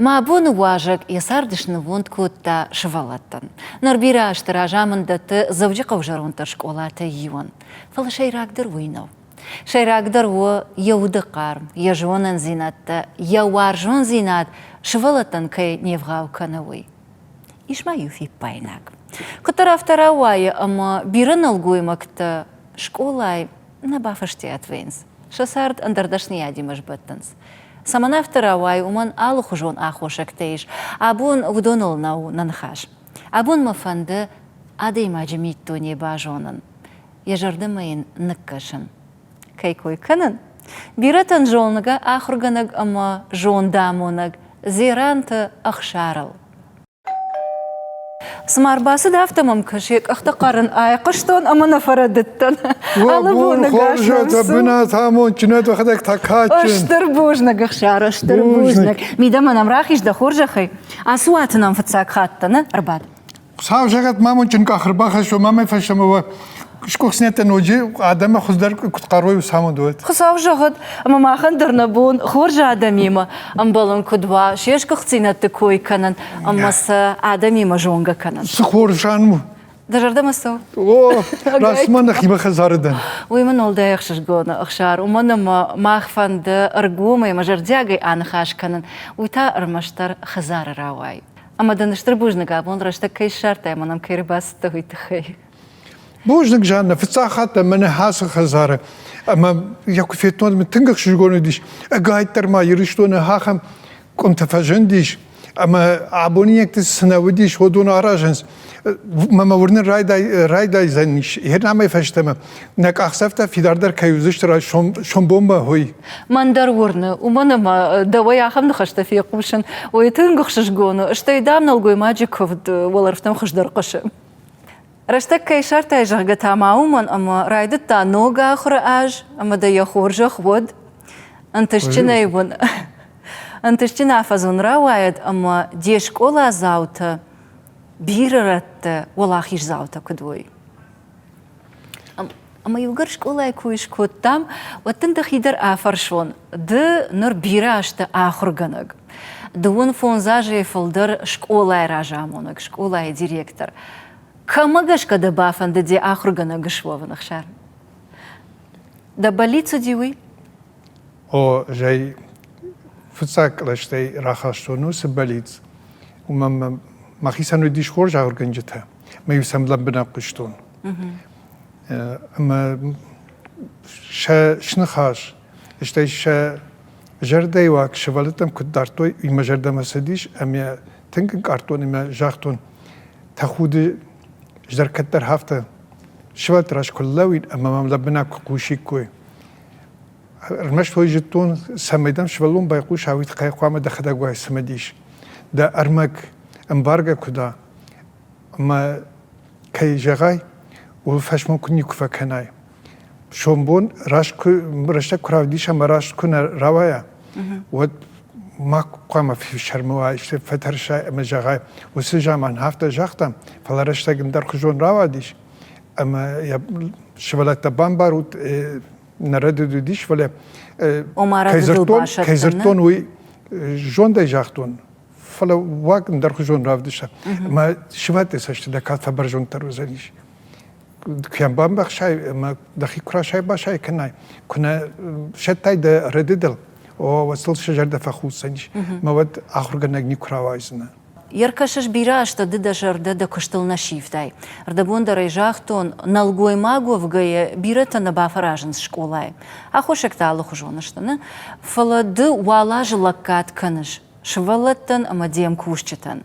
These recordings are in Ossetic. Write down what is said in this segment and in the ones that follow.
Мӕ абоны уазӕг йӕ цард снывонд кодта сывӕллӕттӕн. Ныр бирӕ азты разамынд дӕтты Дзӕуджыхъӕуы зӕронддӕр скъолатӕй иуӕн. Фӕлӕ сӕйрагдӕр уый нӕу. Сӕйрагдӕр у йӕ уды хъарм, йӕ зонындзинӕдтӕ, йӕ уарзондзинад сывӕллӕттӕн кӕй не вгъау кӕны, уый. Ис ма иу фиппаинаг. Куыддӕр афтӕ рауайы, ӕмӕ бирӕ нӕлгоймӕгтӕ скъолайы нӕ бафӕстиат вӕййынц, сӕ цард ӕндӕр дӕсныйадимӕ сбӕттынц. Цӕмӕн афтӕ рауайы, уымӕн алыхуызон аххосӕгтӕ ис. Абон уыдоныл нӕу нӕ ныхас. Абон мӕ фӕнды адӕймаджы миддуне базонын, йӕ зӕрдӕмӕ йын ныккӕсын. Кӕй кой кӕнын? Бирӕтӕн зонгӕ ахуыргӕнӕг ӕмӕ зондамонӕг Дзеранты Ӕхсарыл. Цыма ӕрбацыд, афтӕ мӕм кӕсы, йӕ къӕхты хъӕр ын айхъуыстон ӕмӕ нӕ фӕрӕдыдтӕн. Алы боны гас нӕм цы. Бынат амондджын, дӕхӕдӕг та кадджын. Стыр бузныг, Ӕхсар, стыр бузныг. Мидӕмӕ нӕм рахиз дӕ хорзӕхӕй. Ацы уаты нӕм фыццаг хатт дӕ, нӕ? Ӕрбад. Хуыцау зӕгъӕд, ма амондджын къах ӕрбахӕссон, ма мӕ фӕстӕмӕ уӕ скъуыхснӕтӕ ноджы адӕмы хуыздӕр куыд хъарой, уыцы амонд уӕд. Хуыцау зӕгъӕд, ӕмӕ махӕн дӕр нӕ бон хорз адӕмимӕ ӕмбӕлын куыд уа, се сгуыхтдзинӕдты кой кӕнын ӕмӕ сӕ адӕмимӕ зонгӕ кӕнын. Цы хорз ран у! Дӕ зӕрдӕмӕ цӕуы? О, раст ма нӕхимӕ хӕдзары дӕн. Уый мын уӕлдай ӕхсызгон Ӕхсар, уымӕн ӕмӕ мах фӕнды ӕргомӕй ӕмӕ зӕрдиагӕй аныхас кӕнын, уый та ӕрмӕстдӕр хӕдзары рауайы. Ӕмӕ дын стыр бузныг абон рӕстӕг кӕй ссардтай ӕмӕ нӕм кӕй ӕрбацыдтӕ, уый тыххӕй. Бузныг, Жанна, фыццаг хатт дӕ мӕнӕ ацы хӕдзары ӕмӕ йӕ куы федтон, мын тынг ӕхсызгон уыдис. Ӕгайтдӕр ма Ирыстоны ахӕм къуымтӕ фӕзындис, ӕмӕ абониӕгты цы нӕ уыдис, уыдон аразынц. Мӕ мӕ уырнын райдайдзӕнис, йе фӕстӕмӕ нӕ къахдзӕфтӕ фидардӕр кӕй уыдзысты сомбонмӕ, уый. Мӕн дӕр уырны, уымӕн ӕмӕ дӕуӕй ахӕм ныхӕстӕ фехъусын, уый тынг ӕхсызгон у, стӕй дам нӕлгоймаджы куывд уӕлӕрвтӕм хуыздӕр хъуысы. Рӕстӕг кӕй сӕртай, зӕгъгӕ та ма уымӕн, ӕмӕ райдыдта ног ахуыры аз, ӕмӕ дӕ йӕ хорзӕх уӕд. Ӕнтыстджынӕй уын ӕнтыстджын афӕдз уын рауайӕд ӕмӕ де скъоладзаутӕ бирӕ рӕтты уӕлахиздзаутӕ куыд уой. Ӕмӕ иугӕр скъолайы куы скодтам, уӕд дын дӕхи дӕр афӕрсон, ды ныр бирӕ азты ахуыргӕнӕг, дыууын фондз азӕй фылдӕр скъолайы разамонӕг, скъолайы директор. Кӕмӕ гӕсгӕ дӕ бафӕндыди ахуыргӕнӕг суӕвын, Ӕхсар? Дӕ бӕллиц уыди уый? О, зӕй, фыццаг кълӕстӕй рахастон уыцы бӕллиц. Уымӕн мӕхицӕн уыдис хорз ахуыргӕнджытӕ. Мӕ-иу сӕм лӕмбынӕг хъуыстон. Ӕмӕ сӕ сныхас, стӕй сӕ зӕрдӕйы уаг сывӕллӕттӕм куыд дардтой, уый мӕ зӕрдӕмӕ цыдис ӕмӕ тынг ӕнкъардтон ӕмӕ загътон, тӕхуды ӕз дӕр кӕддӕр афтӕ сывӕллӕтты раз куы лӕууин ӕмӕ мӕм лӕмбынӕг куы хъусиккой. Ӕрмӕст уый зыдтон, цӕмӕй дӕм сывӕллон байхъуса, уый тыххӕй хъуамӕ дӕхӕдӕг уай цымыдис. Дӕ ӕрмӕг ӕмбаргӕ куы дӕ, ӕмӕ кӕй зӕгъай, уый фӕсмон куы никуы фӕкӕнай. Сомбон раст куы рӕстӕг куы равдиса ӕмӕ раст куы нӕ рауайа, уӕд ма хъуамӕ фефсӕрмы уай, фӕтӕрсай ӕмӕ зӕгъай, уыцы заман афтӕ загътам, фӕлӕ рӕстӕг ӕндӕрхуызон рауадис, ӕмӕ йӕ сывӕллӕттӕ бамбарут, нӕ рӕдыд уыдис, фӕлӕ кӕй дзырдтон, уый зондӕй загътон, фӕлӕ уаг ӕндӕрхуызон равдыста. Ӕмӕ сывӕллӕтты цӕсты дӕ кад фӕбӕрзонддӕр уыдзӕнис. Куы йӕм бамбӕхсай ӕмӕ дӕхи куы расай-басай кӕнай, куы нӕ сӕттай дӕ рӕдыдыл, о, уӕд сыл сӕ зӕрдӕ фӕхуддзӕнис. Мӕ уӕд ахуыргӕнӕг никуы рауайдзынӕ. Ӕркӕсыс бирӕ азтӕ ды дӕ зӕрдӕ дӕ куыстыл нӕ сивтай. Ӕрдӕбон дӕр ӕй загътон, нӕлгоймаг уӕвгӕйӕ бирӕтӕ нӕ бафӕразынц скъолайы. Аххосӕгтӕ алыхуызон сты, нӕ? Фӕлӕ ды уал азы лӕггад кӕныс сывӕллӕттӕн ӕмӕ де мкусджытӕн.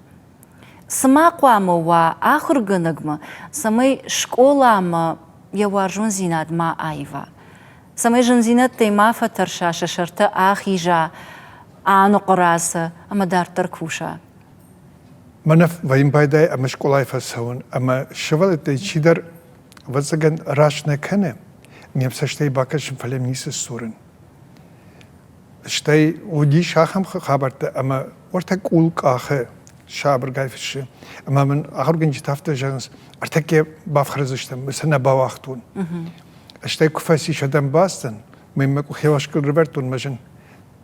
Цы ма хъуамӕ уа ахуыргӕнӕгмӕ, цӕмӕй скъоламӕ йӕ уарзондзинад ма аива? Цӕмӕй зындзинӕдтӕй ма фӕтӕрса, сӕ сӕртӕ ахиза, аныхъуыра сӕ ӕмӕ дарддӕр куса? Мӕнӕ вӕййын байдайы ӕмӕ скъолайы фӕцӕуын, ӕмӕ сывӕллӕттӕй чидӕр, ӕвӕццӕгӕн, раст нӕ кӕны, ме мцӕстӕй бакӕсын, фӕлӕ ницы сдзурын. Стӕй уыдис ахӕм хабӕрттӕ, ӕмӕ уӕртӕ къул къахы сабыргай фыссы. Ӕмӕ мын ахуыргӕнджытӕ афтӕ зӕгъынц, ӕртӕккӕ бафхӕрдзыстӕм, сӕ нӕ бауагътон. Стӕй куы фӕцис, уӕд ӕм бацыдтӕн, мӕ мӕ къухӕй уаскъыл рывӕрдтон мӕ зын.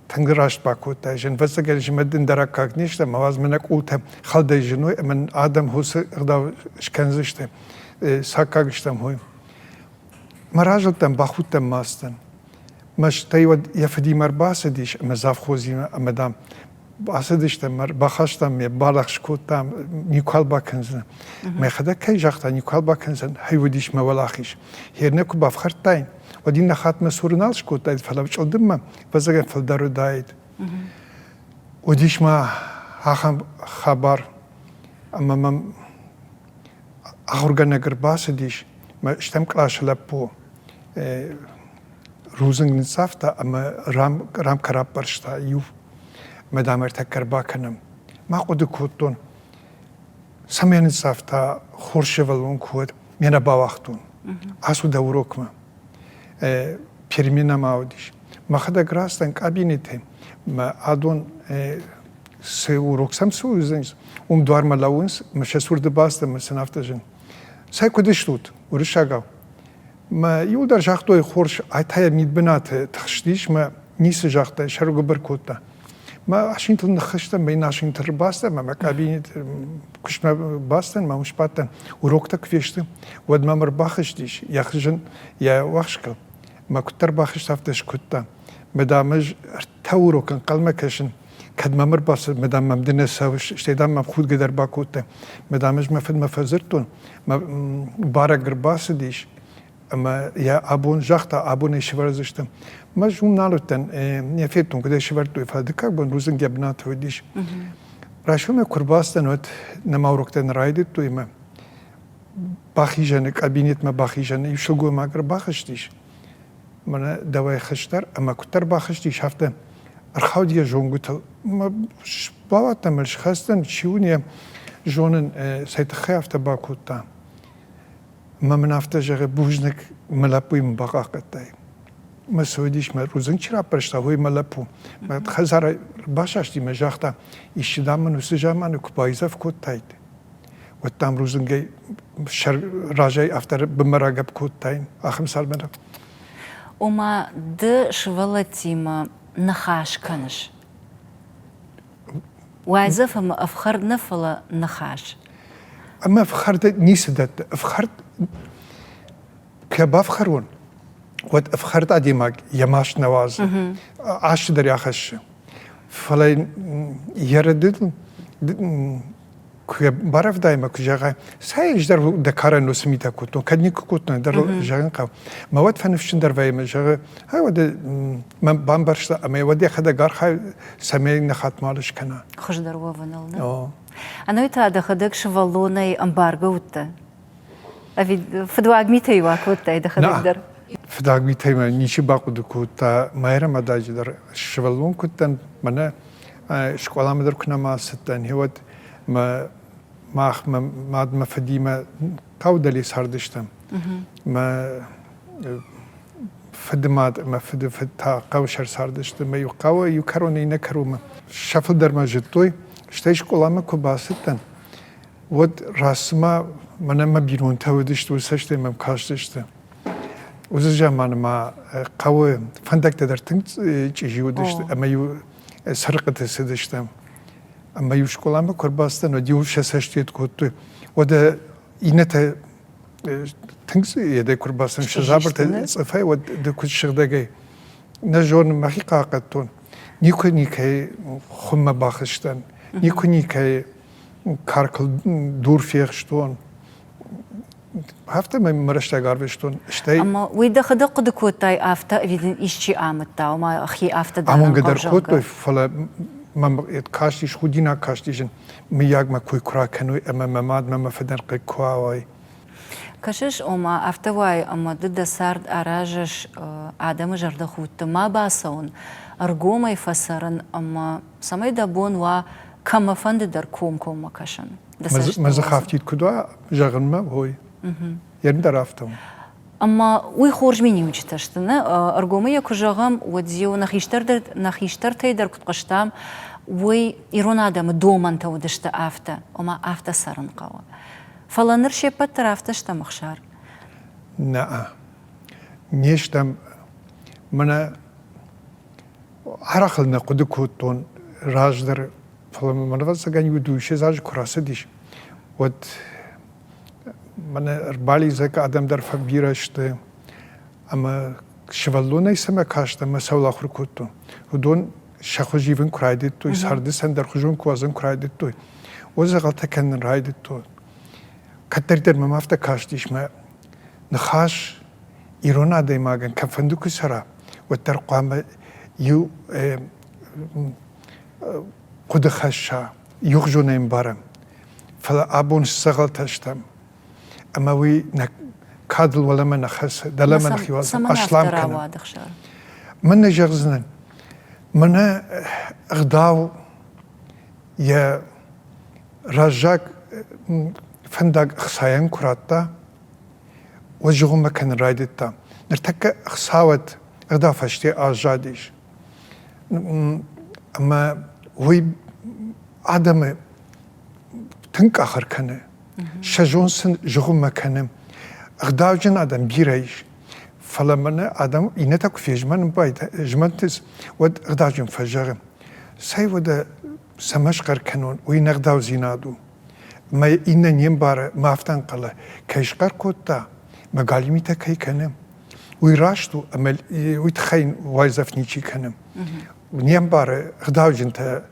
Тынг раст бакодтай, ӕвӕццӕгӕн зымӕг дын дӕр аккаг не стӕм, ауадз мӕ нӕ къултӕ хӕлдӕй зыной ӕмӕ адӕм уыцы ӕгъдау скӕндзысты, саккаг стӕм уый. Мӕ разылдтӕн, бахудтӕн мастӕн. Мӕ стӕй уӕд йӕ фыдимӕ ӕрбацыдис ӕмӕ завхозимӕ ӕмӕ, дам, бацыдыстӕм, бахастам ме, балӕгъз кодтам, никуал бакӕндзынӕн. Мӕхӕдӕг кӕй загъта, никуал бакӕндзӕн, хай уыдис мӕ уӕлахиз. Хернӕ куы бафхӕрдтаин, уӕд иннӕ хатт мӕ цуры нал скодтаид, фӕлӕ чъылдыммӕ ӕвӕццӕгӕн фылдӕр уыдаид. Уыдис ма ахӕм хабар, ӕмӕ мӕм ахуыргӕнӕг ӕрбацыдис, мӕ стӕм къласы лӕппу рудзынг ныццавта ӕмӕ рамкӕ раппӕрста иу. Мӕ дам ӕртӕккӕ ӕрбакӕнӕм. Ма хъуыды кодтон, цӕмӕй ныццавта хорз сывӕллон куы уӕд, ме нӕ бауагътон. Ацу дӕ урокмӕ. Перемена ма уыдис. Мӕхӕдӕг рацыдтӕн кабинеты, мӕ адон цы урок сӕм цы уыдзӕнис, уым дуармӕ лӕууынц, мӕ сӕ цурды бацыдтӕн, мӕ сын афтӕ зын. Цӕй куыд стут, уырыссагау? Мӕ иуылдӕр загътой, хорз, ай та йӕ мидбынаты тыхстис, мӕ ницы загъта, сӕргуыбыр кодта. Мӕ асинтыл ныххызтӕн, мӕ йын асинтыл ӕрбацыдтӕн, мӕ мӕ кабинеты куыстмӕ бацыдтӕн, мӕ уым сбадтӕн. Уроктӕ куы фесты, уӕд мӕм ӕрбахызтис йӕ хызын йӕ уӕхскыл. Мӕ куыддӕр бахызт, афтӕ скуыдта. Мӕ дам, ӕз ӕртӕ урок ӕнхъӕлмӕ кӕсын, кӕд мӕм ӕрбацыд, мӕ дам, мӕм ды нӕ цӕуыс, стӕй дам мӕм худгӕ дӕр бакодта. Мӕ дам, ӕз мӕ фыдмӕ фӕдзырдтон, мӕ барӕг ӕрбацыдис ӕмӕ йӕ абон загъта, абон ӕй сӕвӕрдзыстӕм. Мӕ ӕз уым нал уыдтӕн, не федтон, куыд ӕй сӕвӕрдтой, фӕлӕ дыккаг бон рудзынг йӕ бынаты уыдис. Райсомӕй куы ӕрбацыдтӕн, уӕд нӕма уроктӕ нӕ райдыдтой ӕмӕ бахизӕны, кабинетмӕ бахизӕны иу сылгоймаг ӕрбахызтис. Мӕнӕ дӕуӕй хистӕр ӕмӕ куыддӕр бахызтис, афтӕ ӕрхауд йӕ зонгуытыл. Бауадтӕн мыл, схӕцтӕн, чи у не зонын, цӕй тыххӕй афтӕ бакодта. Ӕмӕ мын афтӕ зӕгъы, бузныг, мӕ лӕппуйы мын бахъахъхъӕдтай. Мӕ цы уыдис, мӕ рудзынг чи раппӕрста, уый мӕ лӕппу. Мӕ хӕдзарӕй басасти мӕ загъта, исчи дам мын уыцы заманы куы байдзӕф кодтаид, уӕд дам рудзынгӕй сӕр разӕй афтӕ бынмӕ рагӕпп кодтаин, ахӕм цармӕ. Ома ды сывӕллӕттимӕ ныхас кӕныс? Уайдзӕф ӕмӕ ӕфхӕрд нӕ, фӕлӕ ныхас. Ӕмӕ ӕфхӕрд ницы дӕтты. Ӕфхӕрд кӕ бафхӕрон, уӕд ӕфхӕрд адӕймаг йӕ маст нӕ уадзы, азты дӕр ахӕссы. Фӕлӕ йӕ рӕдыд куы барӕвдай ӕмӕ куы зӕгъай, цӕй ӕз дӕр дӕ карӕн уыцы митӕ кодтон, кӕд никуы кодтон, дӕр зӕгъын хъӕуы. Мӕ уӕд фӕныфсджындӕр вӕййы ӕмӕ зӕгъы, ай уӕдӕ мӕ бамбӕрста ӕмӕ уӕд йӕхӕдӕг архайы, цӕмӕй нӕ хатт мал скӕна. Хуыздӕр уӕвыныл, нӕ? Ӕнӕуи та дӕхӕдӕг сывӕллонӕй ӕмбаргӕ уыдтӕ? Ӕви фыдуаг митӕ-иу акодтай дӕхӕдӕг дӕр? Фыдаг митӕй мӕ ничи бахъуыды кодта. Майрӕмададжы дӕр сывӕллон куы уыдтӕн, мӕнӕ скъоламӕ дӕр куы нӕма ацыдтӕн, уӕд мӕ мах мӕ мад мӕ фыдимӕ хъӕуы дӕле цардыстӕм. Мӕ фыды мад ӕмӕ фыды фыд та хъӕуы сӕр цардысты. Мӕ иу хъӕуы иу кӕронӕй иннӕ кӕронмӕ. Сӕ фылдӕр мӕ зыдтой. Стӕй скъоламӕ куы бацыдтӕн, уӕд раст цыма мӕнӕ мӕ бинонтӕ уыдысты, уыцы цӕстӕй мӕм кастысты. Уыцы заманы ма хъӕуы фӕндӕгтӕ дӕр тынг чъизи уыдысты ӕмӕ-иу цырыхъыты цыдыстӕм. Ӕмӕ-иу скъоламӕ куы ӕрбацыдтӕн, уӕд-иу сӕ цӕстыйед кодтой. Уӕдӕ иннӕтӕ тынг едӕй куы ӕрбацыдтӕн, сӕ дзабыртӕ цъыфӕй, уӕд ды куыд сыгъдӕгӕй. Нӕ зонын, мӕхи хъахъхъӕдтон. Никуы никӕй хуыммӕ бахызтӕн, никуы никӕй каркыл дур фехстон. Афтӕмӕй мӕ рӕстӕг арвыстон. Стӕй Ӕмӕ уый дӕхӕдӕг хъуыды кодтай афтӕ, ӕви дын исчи амыдта, ома хи афтӕ дарын Амонгӕ дӕр кодтой, фӕлӕ мӕм кастис, худинаг кастис, мыййаг мӕ кой куы ракӕной ӕмӕ мӕ мад мӕ мӕ фыдӕн хъыг куы ауай. Кӕсыс, ома афтӕ уайы, ӕмӕ ды дӕ цард аразыс адӕмы зӕрдӕхудты ма бацӕуын, ӕргомӕй фӕцӕрын ӕмӕ цӕмӕй дӕ бон уа кӕмӕфӕнды дӕр комкоммӕ кӕсын. Мӕ дзых афтид куыд уа, зӕгъынмӕ, ой. Йе дӕр афтӕ у. Ӕмӕ уый хорз миниуджытӕ сты, нӕ? Ӕргомӕй йӕ куы зӕгъӕм, уӕд-иу нӕ хистӕртӕй дӕр куыд хъуыстам, уый ирон адӕмы домӕнтӕ уыдысты афтӕ, ома афтӕ цӕрын хъӕуы. Фӕлӕ ныр се ппӕт дӕр афтӕ стӕм, Ӕхсар. Нӕ, не стӕм. Мӕнӕ. Арӕх ыл нӕ хъуыды кодтон раздӕр, фӕлӕ мӕм ӕвӕццӕгӕн иу дыууиссӕдз азы куы рацыдис, уӕд мӕнӕ ӕрбалидзӕг адӕм дӕр фӕбирӕ сты ӕмӕ сывӕллонӕй цӕмӕ каст ӕмӕ цӕуыл ахуыр кодтон, уыдон сӕ хуыз ивын куы райдыдтой, царды сӕ ӕндӕрхуызон куы уадзын куы райдыдтой, уӕд дзӕгъӕлтӕ кӕнын райдыдтон. Кӕддӕриддӕр мӕм афтӕ кастис, мӕ ныхас ирон адӕймагӕн кӕмфӕнды куы цӕра, уӕддӕр хъуамӕ иу хъуыды хӕсса, иухуызонӕй ӕмбарӕм. Фӕлӕ абон сдзӕгъӕлтӕ стӕм, ӕмӕ уый нӕ кадыл уӕлӕмӕ нӕ хӕцы, дӕлӕмӕ нӕхи уадзӕм, аслам кӕнӕм. Мӕн нӕ зӕгъдзынӕн, мӕнӕ ӕгъдау йӕ раззаг фӕндаг ӕхцайӕн куы радта, уӕд зыгъуыммӕ кӕнын райдыдта. Ныртӕккӕ ӕхцауӕд ӕгъдау фӕсте аззадис. Ӕмӕ уый адӕмы тынг къахыр кӕны. Сӕ зонд сын зыгъуыммӕ кӕны. Ӕгъдауджын адӕм бирӕ ис. Фӕлӕ мӕнӕ адӕм иннӕтӕ куы фезмӕнын змӕнтынц, уӕд ӕгъдауджын фӕзӕгъы, цӕй уӕдӕ цӕмӕ схъӕр кӕнон, уый нӕгъдаудзинад у. Мӕ иннӕ не мбары, мӕ афтӕ ӕнхъӕлы, кӕй схъӕр кодта, мӕ галимитӕ кӕй кӕны. Уый раст у ӕмӕ уый тыххӕй уайдзӕф ничи кӕны. Не мбары ӕгъдауджынтӕ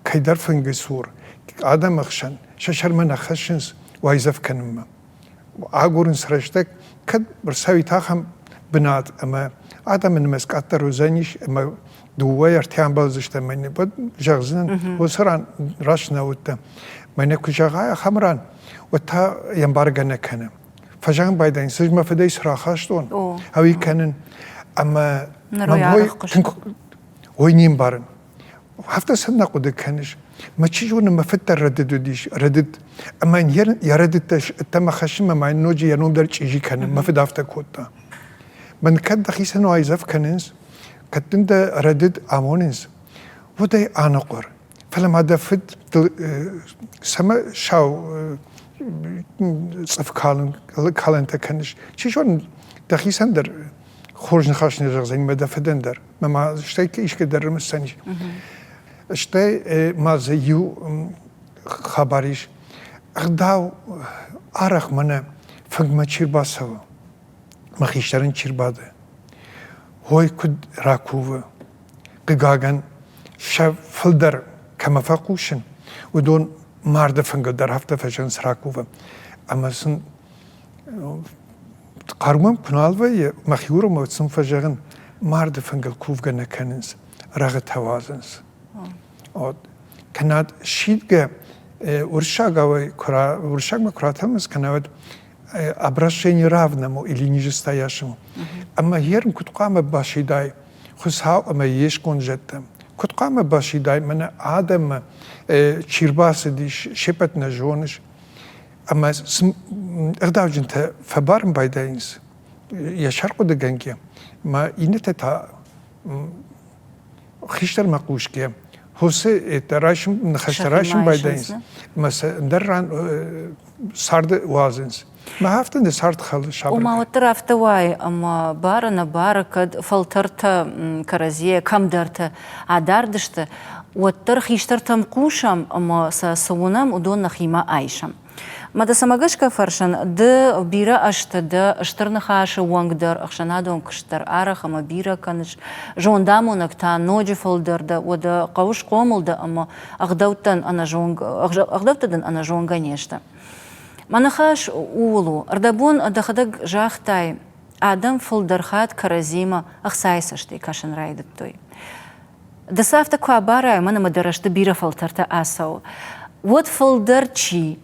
кӕйдӕр фынгы цур адӕмы хсӕн сӕ сӕрмӕ нӕ хӕссынц уайдзӕф кӕнынмӕ. Агурынц рӕстӕг, кӕд ӕрцӕуид ахӕм бынат ӕмӕ адӕмы нымӕц къаддӕр уыдзӕнис ӕмӕ дыууӕ ӕртӕ ӕмбӕлдзысты ӕмӕ уӕд зӕгъдзынӕн, уыцы ран раст нӕ уыдтӕ. Мӕнӕ куы зӕгъай ахӕм ран, уӕд та йӕ ӕмбаргӕ нӕ кӕны. Фӕзӕгъын байдайын, цы мӕ фыдӕй цы рахастон, ӕви кӕнын. Ӕмӕ мӕм ой не мбарын. Афтӕ сын нӕ хъуыды кӕныс. Мӕ чи зоны, мӕ фыд дӕр рӕдыд уыдис, рӕдыд. Ӕмӕ йын йӕ рӕдыдтӕ ӕддӕмӕ хӕссынмӕ ма йын ноджы йӕ ном дӕр чъизи кӕны. Мӕ фыд афтӕ кодта. Мӕн кӕд дӕхицӕн уайдзӕф кӕнынц, кӕд дын дӕ рӕдыд амонынц, уӕд ӕй аныхъуыр. Фӕлӕ ма дӕ фыд цӕмӕ сау цъыф калӕнтӕ кӕныс? Чи зоны, дӕхицӕн дӕр хорз ныхас не зӕгъдзӕни мӕ дӕ фыдӕн дӕр. Мӕ ма стӕй искӕй дӕр ӕрымысдзӕнис. Стӕй ма дзы иу хабар ис. Ӕгъдау арӕх мӕнӕ фынгмӕ чи рбацӕуы, мӕ хистӕрӕн чи рбады, уой куыд ракувы. Хъыгагӕн, сӕ фылдӕр кӕмӕ фӕхъусын, уыдон марды фынгыл дӕр афтӕ фӕзӕгъынц ракувы. Ӕмӕ сын хъару мӕм куы нал вӕййы, мӕхи уромӕг сын фӕзӕгъын, марды фынгыл кувгӕ нӕ кӕнынц, рӕгъытӕ уадзынц. Кӕнӕ сидгӕ уырыссагауӕй уырыссагмӕ куы ратӕлмац кӕна, уӕд обращение равному или нижестоящему. Ӕмӕ ерын куыд хъуамӕ басидай Хуыцау ӕмӕ йе сконд зӕдтӕм? Куыд хъуамӕ басидай мӕнӕ адӕммӕ, чи рбацыдис, се ппӕт нӕ зоныс? Ӕмӕ ӕгъдауджынтӕ фӕбарын байдайынц йӕ сӕрхъуыдыгӕнгӕ, ӕмӕ иннӕтӕ та хистӕрмӕ хъусгӕ хосы райсын ныхӕстӕ райсын байдайынц ӕмӕ сӕ ӕндӕр ран царды уадзынц. Мӕ афтӕ нӕ цард хӕлы сабыр. Ома уӕддӕр афтӕ уайы, ӕмӕ бары нӕ бары, кӕд фӕлтӕртӕ кӕрӕдзийӕ кӕмдӕрты адард сты, уӕддӕр хистӕртӕм хъусӕм ӕмӕ сӕ цы уынӕм, уыдон нӕхимӕ айсӕм. Мӕ дӕ цӕмӕ гӕсгӕ фӕрсын, ды бирӕ ӕзты дӕ Стыр Ныхасы уӕнг дӕр, ӕхсӕнадон куыст дӕр арӕх ӕмӕ бирӕ кӕныс, зондамонӕг та ноджы фылдӕр дӕ, уӕдӕ хъӕуы схъомыл дӕ ӕмӕ ӕгъдӕуттӕн ӕнӕзонгӕ, ӕгъдӕуттӕ дын ӕнӕзонгӕ не сты. Мӕ ныхас ууыл у, ӕрдӕбон дӕхӕдӕг загътай, адӕм фылдӕр хатт кӕрӕдзимӕ ӕхцайы цӕстӕй кӕсын райдыдтой. Ды сӕ афтӕ куы абарай, уымӕн ӕмӕ дӕ рӕзты бирӕ фӕлтӕртӕ ацӕуы, уӕд фылдӕр чи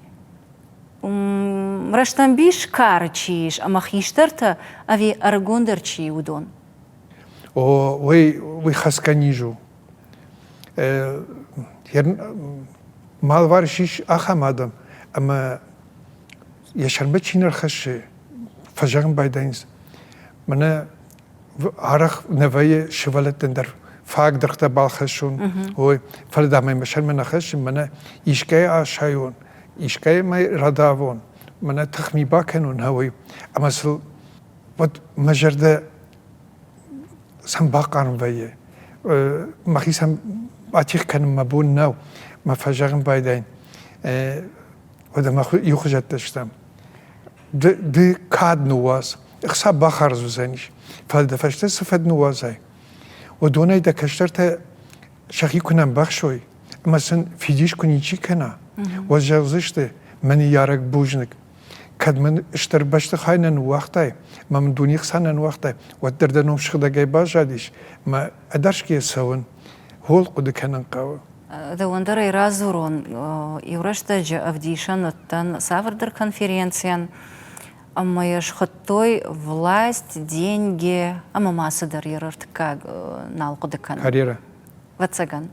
рӕстӕмбис кары чи ис ӕмӕ хистӕртӕ ӕви ӕрыгондӕр чи уыдон? О, уый, уый хӕсгӕ низ у. Малварс ис ахӕм адӕм, ӕмӕ йӕ сӕрмӕ чи не рхӕссы, фӕзӕгъын байдайынц, мӕнӕ арӕх нӕ вӕййы сывӕллӕттӕн дӕр фаг дыргътӕ балхӕссон, ой, фӕлӕ дам ӕй мӕ сӕрмӕ нӕ хӕссын, мӕнӕ искӕй асайон, искӕй мӕ радавон, мӕнӕ тыхми бакӕнон, ой, ӕмӕ сыл уӕд мӕ зӕрдӕ сӕм бахъарм вӕййы. Мӕхицӕн атигъ кӕнын мӕ бон нӕу, мӕ фӕзӕгъын байдайын. Уӕдӕ мӕ иухуызӕттӕ стӕм. Ды, ды кад ныууадз, ӕхца бахардз уыдзӕнис, фӕлӕ дӕ фӕстӕ цы фӕд ныууадзай, уыдонӕй дӕ кӕстӕртӕ сӕхи куы нӕ ӕмбӕхсой ӕмӕ сын фидис куы ничи кӕна, уӕд зӕгъдзысты, мӕ ныййарӕг бузныг, кӕд мын стыр бӕстыхай нӕ ныууагътай, мӕ мын дуне хца нӕ ныууагътай, уӕддӕр дӕ ном сыгъдӕгӕй баззадис, мӕ ӕдӕрсгӕйӕ цӕуын, ууыл хъуыды кӕнын хъӕуы. Дӕуӕн дӕр ӕй радзурон, иу рӕстӕджы ӕвдисӕн уыдтӕн цавӕрдӕр конференцийӕн, ӕмӕ йӕ схуыдтой «Власть, деньги» ӕмӕ ма цыдӕр йӕ ӕртыккаг нал хъуыды кӕнын. Карьерӕ. Ӕвӕццӕгӕн.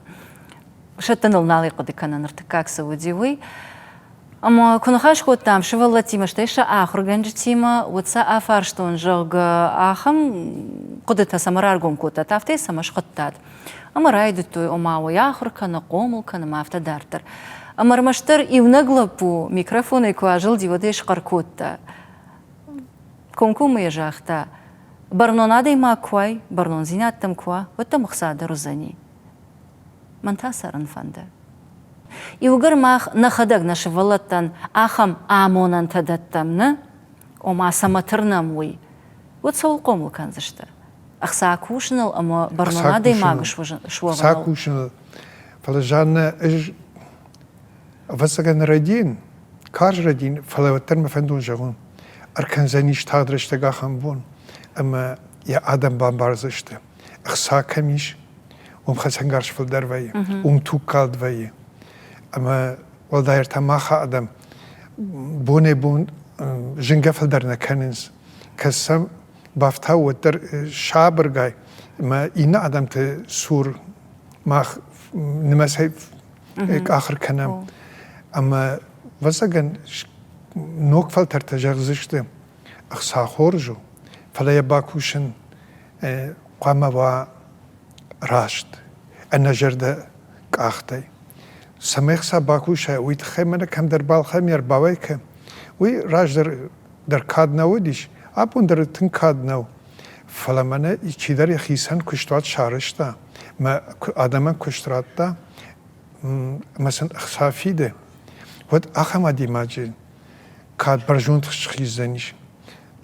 Сӕттыныл нал хъуыды кӕнын, ӕртыккаг цы уыди, уый. Ӕмӕ куы ныхас кодтам сывӕллӕттимӕ, стӕй сӕ ахуыргӕнджытимӕ, уӕд сӕ афарстон, зӕгъгӕ, ахӕм хъуыдытӕ цӕмӕ раргом кодтат, афтӕ цӕмӕ схуыдтат. Ӕмӕ райдыдтой, ома уый ахуыр кӕны, хъомыл кӕны ӕмӕ афтӕ дарддӕр. Ӕмӕ ӕрмӕстдӕр иунӕг лӕппу микрофонӕй куы азылди, уӕд ӕй схъӕр кодта. Комкоммӕ йӕ загъта, бӕрнон адӕймаг куы уай, бӕрнондзинӕдтӕм куы уа, уӕд дӕм ӕхца дӕр уыдзӕни. Мӕн та цӕрын фӕнды. Иугӕр мах нӕхӕдӕг нӕ сывӕллӕттӕн ахӕм амонӕнтӕ дӕттӕм, нӕ? Ома цӕмӕ тырнӕм уый, уӕд цӕуыл хъомыл кӕндзысты? Ӕхца кусыныл ӕмӕ бӕрнон адӕймаг суӕвыныл? Ӕхца кусыныл. Фӕлӕ Жаннӕ, ӕз ӕвӕццӕгӕн рӕдийын, карз рӕдийын, фӕлӕ уӕддӕр мӕ фӕндон зӕгъон, ӕркӕндзӕнис тагъд рӕстӕг ахӕм бон, ӕмӕ йӕ адӕм бамбардзысты, ӕхца кӕм ис, уым хӕцӕнгарз фылдӕр вӕййы, уым тугкалд вӕййы. Ӕмӕ уӕлдайдӕр та мах адӕм бонӕй-бон зынгӕ фылдӕр нӕ кӕнынц. Кӕд сӕм бафтау, уӕддӕр сабыргай ӕмӕ иннӕ адӕмты цур мах нымӕцӕй къахыр кӕнӕм. Ӕмӕ ӕвӕццӕгӕн ног фӕлтӕртӕ зӕгъдзысты, ӕхца хорз у, фӕлӕ йӕ бакусын хъуамӕ уа раст, ӕнӕзӕрдӕ къахтӕй. Цӕмӕй хца бакусай, уый тыххӕй мӕнӕ кӕмдӕр балхӕн ӕрбауай кӕн. Уый раздӕр дӕр кад нӕ уыдис, абон дӕр тынг кад нӕу. Фӕлӕ мӕнӕ чидӕр йӕхицӕн куыстуат сарӕзта, мӕ адӕмӕн куыст радта ӕмӕ сын ӕхца фиды, уӕд ахӕм адӕймаджы кад бӕрзонд схиздзӕнис.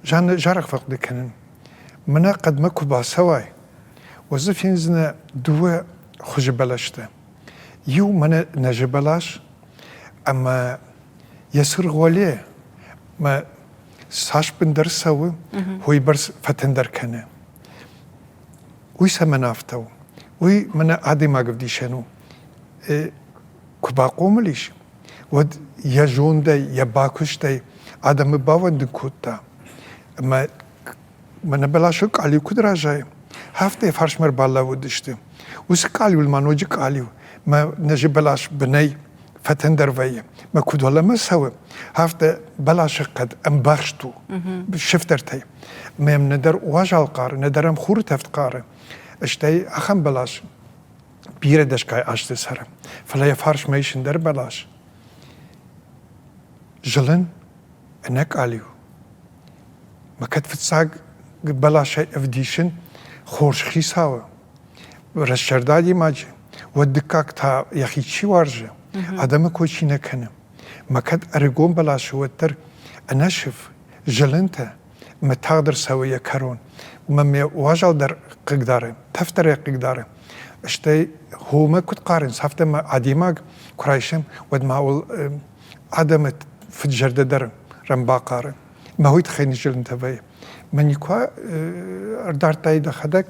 Зарӕг фӕхъуыды кӕнын. Мӕнӕ хъӕдмӕ куы бацӕуай, уӕд дзы фендзынӕ дыууӕ хуызы бӕлӕстӕ. Иу мӕнӕ нӕзы бӕлас ӕмӕ йӕ цыргъ уӕле мӕ цас бындӕр цӕуы, уыйбӕрц фӕтындӕр кӕны. Уый цӕмӕн афтӕ у? Уый мӕнӕ адӕймаг ӕвдисӕн у. Куы бахъомыл ис, уӕд йӕ зондӕй, йӕ бакуыстӕй адӕмы бауӕндын кодта. Ӕмӕ мӕнӕ бӕласы къалиу куыд разайы, афтӕ йӕ фарсмӕ ӕрбалӕууыдысты. Уыцы къалиуыл ма ноджы къалиу, мӕ нӕзы бӕлас бынӕй фӕтӕндӕр вӕййы. Мӕ куыд уӕлӕмӕ цӕуы, афтӕ бӕласы хъӕд ӕмбӕхст у сыфтӕртӕй. Мӕм нӕдӕр уазал хъары, нӕдӕр ӕм хуры тӕвд хъары. Стӕй ахӕм бӕлас бирӕ дӕсгай азты цӕры, фӕлӕ йӕ фарсмӕ ис ӕндӕр бӕлас. Зылын, ӕнӕ къалиу. Мӕ кӕд фыццаг бӕласӕй ӕвдисын хорз хицауы, рӕстзӕрдӕ адӕймаджы, уӕд дыккаг та йӕхи чи уарзы, адӕмы кой чи нӕ кӕны. Мӕ кӕд ӕрыгон бӕласы уӕддӕр ӕнӕсыф, зылынтӕ, мӕ тагъд ӕрцӕуы йӕ кӕрон. Уымӕн мӕ уазал дӕр хъыгдары, тӕф дӕр ӕй хъыгдары. Стӕй хомӕ куыд хъарынц, афтӕ ма адӕймаг куы райсӕм, уӕд ма уыл адӕмы фыд-зӕрдӕ дӕр рӕмбахъары. Мӕ уый тыххӕй ныззылынтӕ вӕййы. Мӕ никуы ӕрдардтай дӕхӕдӕг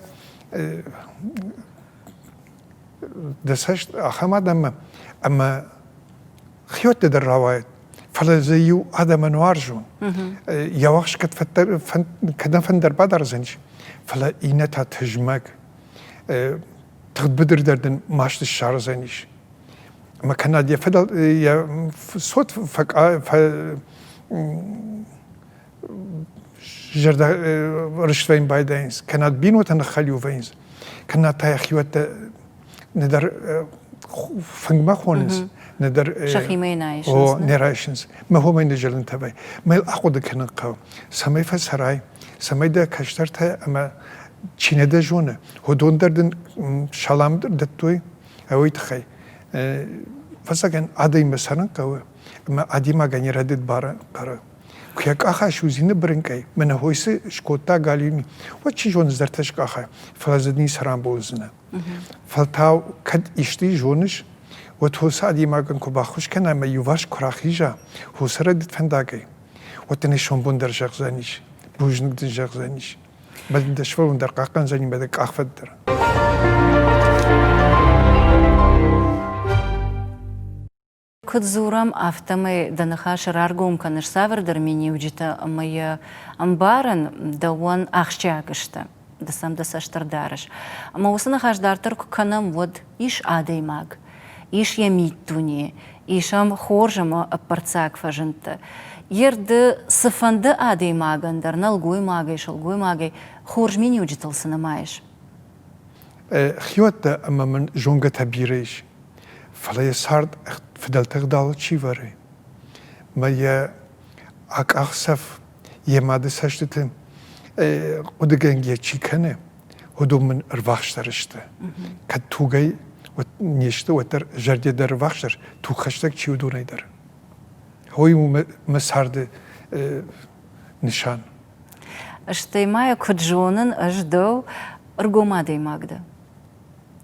дӕ цӕст ахӕм адӕммӕ, ӕмӕ хиуӕттӕ дӕр рауайӕд, фӕлӕ дзы иу адӕмӕн уарзон. Йӕ уӕхск кӕдӕм фӕндӕр бадардзӕнис, фӕлӕ иннӕтӕ тызмӕг. Тыгъд быдыр дӕр дын маст ссардзӕнис. Ӕмӕ кӕнӕд йӕ фыдӕл йӕ цот зӕрдӕ рыст вӕййын байдайынц, кӕнӕ бинонтӕ ныххӕлиу вӕййынц, кӕнӕ та йӕхиуӕттӕ нӕдӕр фынгмӕ хонынц, нӕдӕр сӕхимӕ нӕ айсынц. Нӕ райсынц. Мӕ хомӕй ныззылынтӕ вӕййы. Мӕ ахъуыды кӕнын хъӕуы, цӕмӕй фӕцӕрай, цӕмӕй дӕ кӕстӕртӕ ӕмӕ. Чи нӕ дӕ зоны, уыдон дӕр дын салам дӕр дӕттой, уый тыххӕй. Фӕцӕгӕн адӕммӕ цӕрын хъӕуы, ӕмӕ адӕймагӕн йӕ рӕдыд бары хъӕры. Куы йӕ къаха судзины бырынкъӕй, мӕнӕ хой цы скодта галиу ми, уӕд чи зоны зӕртӕ скъаха, фӕлӕ дзы ницы рамбулдзынӕ. Фӕлтау кӕд исты зоныс, уӕд уыцы адӕймагӕн куы баххуыс кӕна ӕмӕ иуварс куы рахиза уыцы рӕдыд фӕндагӕй, уӕд дын ӕй сомбон дӕр зӕгъдзӕнис, бузныг дын зӕгъдзӕнис. Мӕ дӕ сывӕллон дӕр хъахъхъӕндзӕни мӕ дӕ къахвӕд дӕр. Куыд дзурӕм, афтӕмӕй дӕ ныхасы раргом кӕныс цавӕрдӕр миниуджытӕ ӕмӕ йӕ ӕмбарын дӕуӕн ахсджиаг сты, ды сӕм дӕ цӕст ӕрдарыс. Ӕмӕ уыцы ныхас дарддӕр куы кӕнӕм, уӕд ис адӕймаг, ис йӕ миддуне, ис ӕм хорз ӕмӕ ӕппӕрццаг фӕзындтӕ. Йе рды цыфӕнды адӕймагӕн дӕр, нӕлгоймагӕй, сылгоймагӕй, хорз миниуджытыл цы нымайыс? Хиуӕттӕ ӕмӕ мын зонгӕтӕ бирӕ ис, фӕлӕ йӕ цард фыдӕлты ӕгъдауыл чи вӕры, мӕ йӕ акъахдзӕф йӕ мады цӕстыты хъуыдыгӕнгӕ чи кӕны, уыдон мын ӕрвахсдӕр сты. Кӕд тугӕй не сты, уӕддӕр зӕрдӕ дӕр ӕрвахсдӕр, тугхӕстӕг чи уыдонӕй дӕр. Уый у мӕ царды нысан. Стӕй ма йӕ куыд зонын, ӕз дӕу ӕргом адӕймаг дӕ.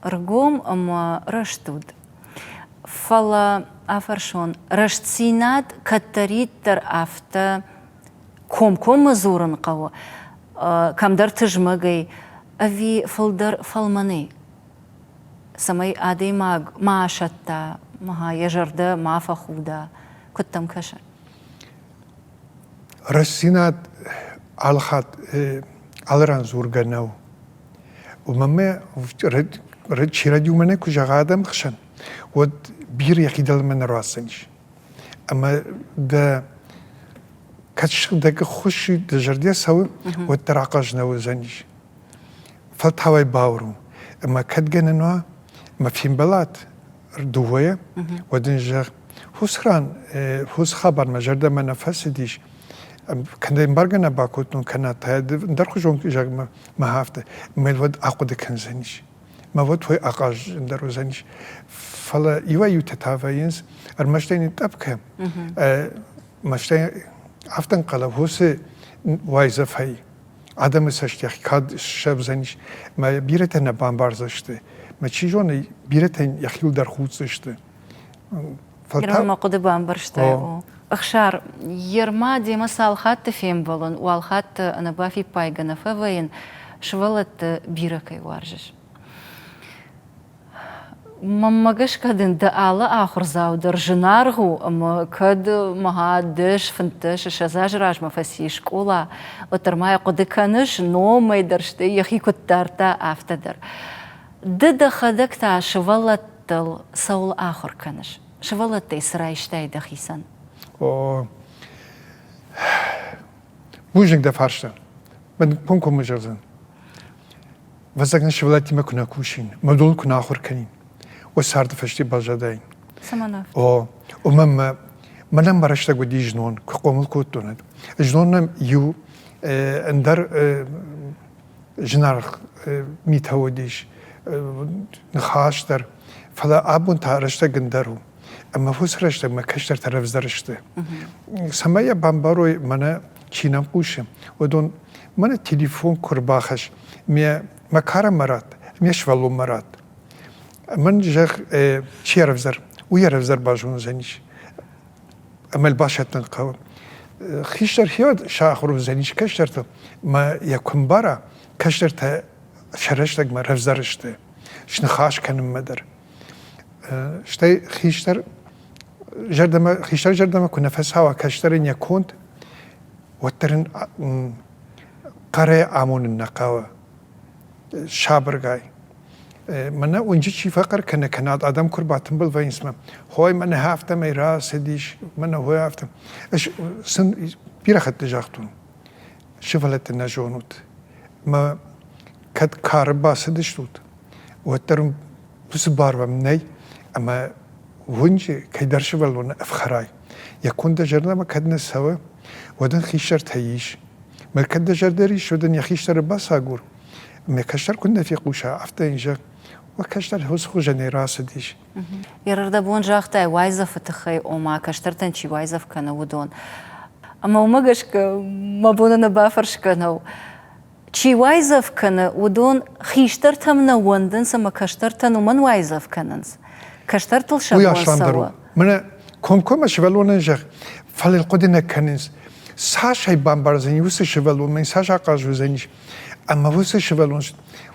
Ӕргом ӕмӕ рӕстуд. Фӕлӕ афӕрсон, рӕстдзинад кӕддӕриддӕр афтӕ комкоммӕ дзурын хъӕуы, кӕмдӕр тызмӕгӕй ӕви фылдӕр фӕлмӕнӕй, цӕмӕй адӕймаг ма асӕтта, ма йӕ зӕрдӕ ма фӕхуда, куыд дӕм кӕсы? Рӕстдзинад алыхатт алы ран дзургӕ нӕу. Уымӕн мӕ чи радиомӕ нӕ куы зӕгъа адӕмы хсӕн, уӕд бирӕ йӕхи дӕлӕмӕ нӕ руадздзӕнис. Ӕмӕ дӕ кӕд сыгъдӕг ӕххуыс дӕ зӕрдӕ цӕуы, уӕддӕр ахъаз нӕ уыдзӕнис. Фӕлтау ӕй бауром. Ӕмӕ кӕд гӕнӕн уа, ӕмӕ фембӕлат дыууӕйӕ, уӕд ын зӕгъ, уыцы ран уыцы хабар мӕ зӕрдӕмӕ нӕ фӕцыдис, кӕнӕ ӕмбаргӕ нӕ бакодтон, кӕнӕ та ӕндӕрхуызон зӕгъ мӕ афтӕ, мӕ уӕд ахъуыды кӕндзӕнис. Мӕ уӕд уый ахъазындӕр уыдзӕнис. Фӕлӕ иуӕй-иутӕ та вӕййынц, ӕрмӕст ӕй нытътъӕпп кӕ, мӕстӕй афтӕ ӕнхъӕлӕм, уыцы уайдзӕфӕй адӕмы цӕст йӕхи кад сӕвдзӕнис, мӕ бирӕтӕ нӕ бамбардзысты, мӕ чи зоны, бирӕтӕ йӕхиуыл дӕр худдзысты. Фӕлтау... Мӕ хъуыды бамбӕрстай. Ӕхсар, Ерма демӕ цал хатты фембӕлын, уал хатты ӕнӕбафиппайгӕ нӕ фӕвӕййын, сывӕллӕтты бирӕ кӕй уарзыс. Мӕнмӕ гӕсгӕ дын дӕ алы ахуырдзау дӕр зынаргъ у ӕмӕ кӕд мӕ 10, 15, 20 азы размӕ фӕци скъола, уӕддӕр ма йӕ хъуыды кӕныс, номӕй дӕр, стӕй йӕхи куыд дардта, афтӕ дӕр. Ды дӕхӕдӕг та сывӕллӕттыл цӕуыл ахуыр кӕныс? Сывӕллӕттӕй цы райстай дӕхицӕн? О, бузныг дӕ фарста. Мӕн комкоммӕ зӕгъдзӕн. Ӕвӕццӕгӕн сывӕллӕттимӕ куы нӕ кусин, мӕ дон куы нӕ ахуыр кӕнин, уӕд царды фӕсте баззадаин. Цӕмӕн афтӕ? О, уымӕн мӕ мӕнӕн мӕ рӕстӕг уыди знон, куы хъомыл кодтон. Знон нӕм иу ӕндӕр зынаргъ митӕ уыдис, ныхас дӕр, фӕлӕ абон та рӕстӕг ӕндӕр у. Ӕмӕ уыцы рӕстӕгмӕ кӕстӕртӕ рӕвдздӕр сты. Цӕмӕй йӕ бамбарой, мӕнӕ чи нӕм хъусы, уыдон мӕнӕ телефон куы рбахӕсс, ме мӕ карӕнмӕ ратт, ме сывӕллонмӕ ратт. Мӕн зӕгъ, чи ӕрӕвзӕр, уый ӕрӕвзӕр базондзӕнис. Ӕмӕ басӕттын хъӕуы. Хистӕр хиуӕд сахуыр уыдзӕнис кӕстӕртыл, мӕ йӕ куы мбара, кӕстӕртӕ сӕ рӕстӕгмӕ рӕвдздӕр сты, сныхас кӕнынмӕ дӕр. Стӕй хистӕр зӕрдӕмӕ, хистӕр зӕрдӕмӕ куы нӕ фӕцӕуа кӕстӕрӕн йӕ конд, уӕддӕр ын хъӕрӕй амонын нӕ хъӕуы сабыргай. Мӕнӕ уынджы чи фӕхъӕр кӕны, кӕнӕ адӕм куы рбатымбыл вӕййынц мӕ, хой мӕнӕ афтӕмӕй рацыдис, мӕнӕ хой афтӕ. Ӕз сын бирӕ хатты загътон, сывӕллӕтты нӕ зонут, мӕ кӕд кары бацыдыстут, уӕддӕр уыцы бар уӕм нӕй, ӕмӕ уынджы кӕйдӕр сывӕллоны ӕфхӕрай. Йӕ конд дӕ зӕрдӕмӕ кӕд нӕ цӕуы, уӕд ын хистӕртӕ ис. Мӕ кӕд дӕ зӕрдӕ риссы, уӕд ын йӕ хистӕры бацагур. Мӕ кӕстӕр куыннӕ фехъуса, афтӕ йын зӕгъ, уӕ кӕстӕр хуызӕнӕй рацыдис. Йе рдӕбон загътай уайдзӕфы тыххӕй, ома кӕстӕртӕн чи уайдзӕф кӕны, уыдон. Ӕмӕ уымӕ гӕсгӕ мӕ бон ӕнӕ бафӕрсгӕ нӕу. Чи уайдзӕф кӕны, уыдон хистӕртӕм нӕ уӕндынц ӕмӕ кӕстӕртӕн уымӕн уайдзӕф кӕнынц. Кӕстӕртыл сӕ Уый бон асламдӕр у. цӕуы. Мӕнӕ комкоммӕ сывӕллонӕн зӕгъ, фӕлӕ хъуыды нӕ кӕнынц, цас ӕй бамбардзӕни уыцы сывӕллон, цас ахъаз уыдзӕнис. Ӕмӕ уыцы сывӕллон,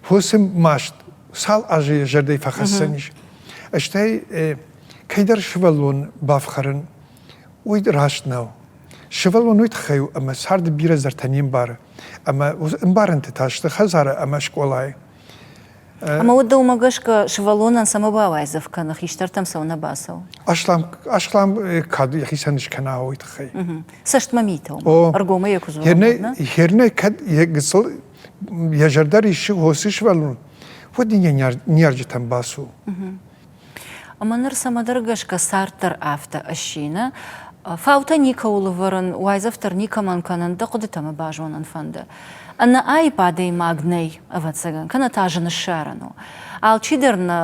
уыцы маст цал азы йӕ зӕрдӕйы фӕхӕссӕн ис. Стӕй кӕйдӕр сывӕллон бафхӕрын, уый раст нӕу. Сывӕллон уый тыххӕй у, ӕмӕ царды бирӕ зӕртӕ не мбары. Ӕмӕ ӕмбарӕнтӕ та сты хӕдзары ӕмӕ скъолайы. Ӕмӕ уӕд дӕумӕ гӕсгӕ сывӕллонӕн цӕмӕ бауайдзӕф кӕны, хистӕртӕм цӕуыннӕ бацӕуы? Аслам, аслам кад йӕхицӕн скӕна уый тыххӕй. Цӕстмӕ митӕ ӕргомӕй йӕ куы дзурӕм. Хернӕ кӕд йӕ гыццыл йӕ зӕрдӕ риссы хосы сывӕллон, уӕд ын йӕ ныййарджытӕм бацу. Ӕмӕ ныр цӕмӕдӕр гӕсгӕ цард дӕр афтӕ ысси, нӕ? Фаутӕ никӕуыл ӕвӕрын, уайдзӕф дӕр никӕмӕн кӕнын, дӕ хъуыдытӕ мӕ базонын фӕнды. Ӕнӕаипп адӕймаг нӕй, ӕвӕццӕгӕн, кӕнӕ та зын ссарӕн у. Алчидӕр нӕ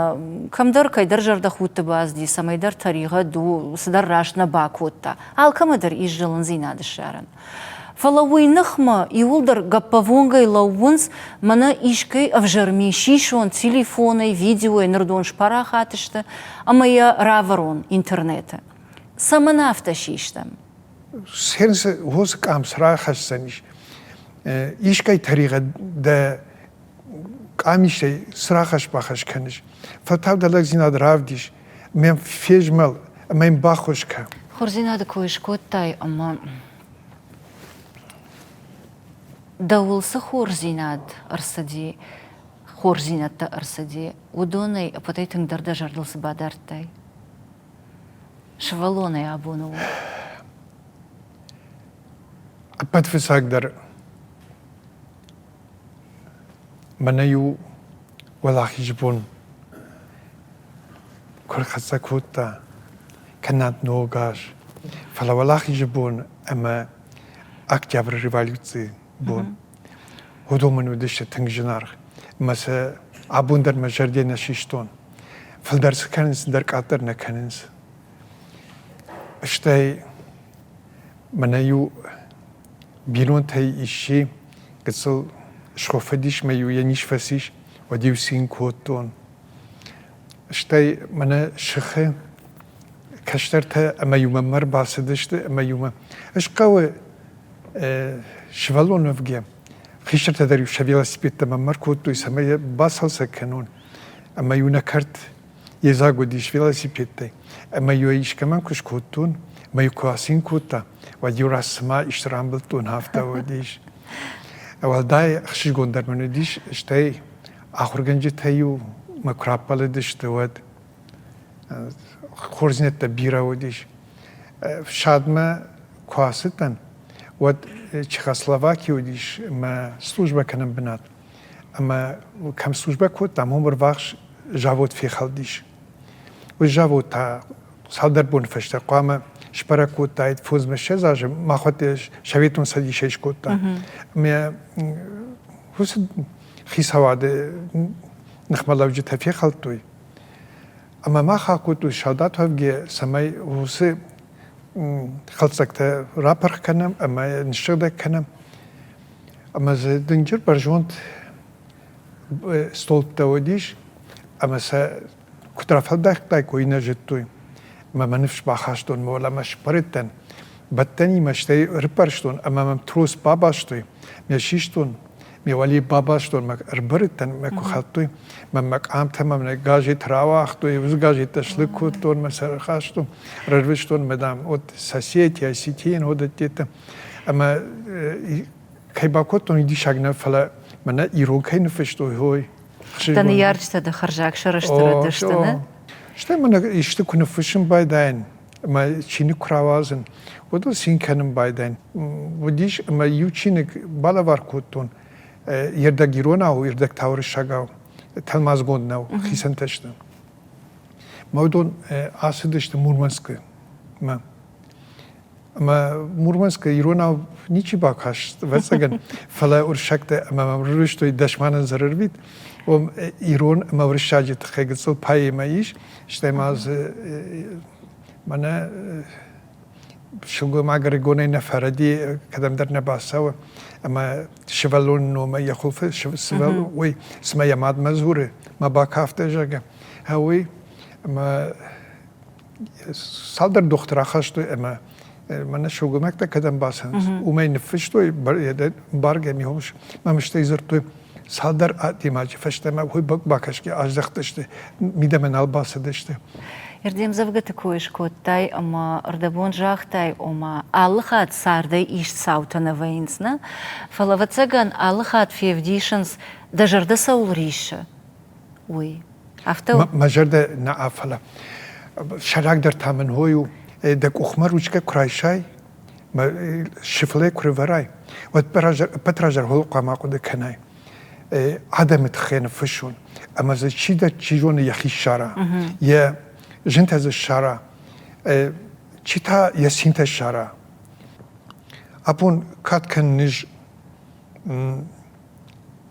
кӕмдӕр кӕйдӕр зӕрдӕхудты бацыди, цӕмӕйдӕр тӕригъӕд у, цыдӕр раст нӕ бакодта. Алкӕмӕ дӕр ис зылындзинад ссарӕн. Фӕлӕ уый ныхмӕ иууылдӕр гӕппӕввонгӕй лӕууынц, мӕнӕ искӕй ӕвзӕр ми сисон телефонӕй, видеойӕ нырдон спарахат сты ӕмӕ йӕ равӕрон интернеты. Цӕмӕн афтӕ систӕм? Уыцы къам цы рахӕсдзӕнис? Искӕй тӕригъӕд дӕ къамисӕй цы рахӕсс-бахӕсс кӕныс? Фӕлтау дӕ лӕгдзинад равдис, мӕм фезмӕл ӕмӕ йын баххуыс кӕн. Хорздзинады кой скодтай ӕмӕ дӕуыл цы хорздзинад ӕрцыди, хорздзинӕдтӕ ӕрцыди, уыдонӕй ӕппӕтӕй тынгдӕр дӕ зӕрдыл цы бадардтай? Сывӕллонӕй абоны онг. Ӕппӕт фыццагдӕр мӕнӕ иу уӕлахизы бон куы ӕрхӕццӕ кодта, кӕнӕ ног аз, фӕлӕ уӕлахизы бон ӕмӕ Октябры революцийы бон, уыдон мын уыдысты тынг зынаргъ. Ӕмӕ сӕ абон дӕр мӕ зӕрдӕ нӕ систон. Фылдӕр цы кӕнынц, ӕндӕр къаддӕр нӕ кӕнынц. Стӕй мӕнӕ иу бинонтӕй исчи гыццыл схуыфыдис мӕ-иу йӕ низ фӕцис, уӕд-иу цин кодтон. Стӕй мӕнӕ сыхы кӕстӕртӕ ӕмӕ-иу мӕм ӕрбацыдысты ӕмӕ-иу мӕ ӕз хъӕуы сывӕллон уӕвгӕ, хистӕртӕ дӕр-иу сӕ велосипедтӕ мӕм ӕркодтой, цӕмӕй йӕ бацалцӕг кӕнон. Ӕмӕ-иу нӕ кӕрт йедзаг уыдис велосипедтӕй. Ӕмӕ-иу ӕй искӕмӕн куы скодтон, ӕмӕ-иу куы ацин кодта, уӕд-иу раст цыма исты рамбылдтон, афтӕ уыдис. Уӕлдай ӕхсызгондӕр мын уыдис, стӕй ахуыргӕнджытӕ-иу мӕ куы раппӕлыдысты, уӕд хорздзинӕдтӕ бирӕ уыдис. Фсадмӕ куы ацыдтӕн, уӕд Чехословакийы уыдис мӕ службӕ кӕнӕн бынат. Ӕмӕ кӕм службӕ кодтам, уым ӕрвахс завод фехӕлдис. Уый завод та цалдӕр боны фӕстӕ хъуамӕ сбӕрӕг кодтаид 25 азы махуӕттӕ Советон Цӕдисӕй скодта. Ӕмӕ уыцы хицауады ныхмӕлӕуджытӕ фехӕлдтой. Ӕмӕ мах акодтой салдат уӕвгӕ, цӕмӕй уыцы хӕлддзӕгтӕ рапырх кӕнӕм ӕмӕ ныссыгъдӕг кӕнӕм. Ӕмӕ дзы дынджыр бӕрзонд столттӕ уыдис, ӕмӕ сӕ куыд рафӕлдӕхтаиккой, нӕ зыдтой. Ӕмӕ мӕ ныфс бахастон, мӕ уӕлӕмӕ сбырыдтӕн, бӕттӕнимӕ стӕй ӕрыппӕрстон ӕмӕ мӕм трос бабастой, ме систон, ме уӕле бабастон, мӕ ӕрбырыдтӕн, мӕ куы хӕлдтой, мӕ мӕ къамтӕ мӕм нӕ газет рауагътой, уыцы газеттӕ слыг кодтон, мӕ сӕ ӕрхастон, ӕрвыстон, мӕ дам, вот соседи, осетин, вот это. Ӕмӕ кӕй бакодтон, уый диссаг нӕ, фӕлӕ мӕнӕ ирон кӕй ныффыстой, ой. Дӕ ныййарджытӕ дӕ хӕрзаг сӕрыстыр уыдысты, нӕ? Стӕй мӕнӕ исты куы ныффыссын байдайын ӕмӕ чиныг куы рауадзын, уӕд ыл цин кӕнын байдайын. Уыдис ӕмӕ иу чиныг балӕвар кодтон, йе рдӕг иронау, йе рдӕг та уырыссагау, тӕлмацгонд нӕу, хицӕнтӕ сты. Мӕ уыдон ацыдысты Мурманскы мӕ. Ӕмӕ Мурманскы иронау ничи бакаст, ӕвӕццӕгӕн, фӕлӕ уырыссӕгтӕ ӕмӕ мӕм рырвыстой дӕсманӕн зӕрырвит. Уым ирон ӕмӕ уырыссаджы тыххӕй гыццыл поэмӕ ис, стӕй ма дзы мӕнӕ сылгоймаг ӕрыгонӕй нӕ фӕрӕди, кӕдӕмдӕр нӕ бацӕуы, ӕмӕ сывӕллоны номӕй йӕ хуылфы уый цыма йӕ мадмӕ дзуры, мӕ бакафтӕ, зӕгъгӕ. Уый ӕмӕ цалдӕр дохтыр ахастой ӕмӕ мӕнӕ сылгоймӕгтӕ кӕдӕм бацӕуынц, уымӕй ныффыстой, баргӕ михос мӕм стӕй дзырдтой, цалдӕр адӕймаджы фӕстӕмӕ уый бакӕсгӕ аздӕхтысты, мидӕмӕ нал бацыдысты. Ирдем дзӕвгӕты кой скодтай ӕмӕ ӕрдӕбон загътай, ома алы хатт цардӕй ист цаутӕ нӕ вӕййынц, нӕ? Фӕлӕ, ӕвӕццӕгӕн, алы хатт февдисынц, дӕ зӕрдӕ цӕуыл риссы, уый. Афтӕ Мӕ зӕрдӕ нӕ фӕлӕ сӕйрагдӕр та мын хой у, дӕ къухмӕ ручкӕ куы райсай, мӕ сыфылӕй куы рывӕрай, уӕд ӕппӕт разӕрхол хъуамӕ хъуыды кӕнай. Адӕмы тыххӕй ныффыссон, ӕмӕ дзы чидӕр чи зоны йӕхи ссара, йӕ зынтӕ дзы ссара, чи та йӕ цинтӕ ссара. Абон кад кӕнын низ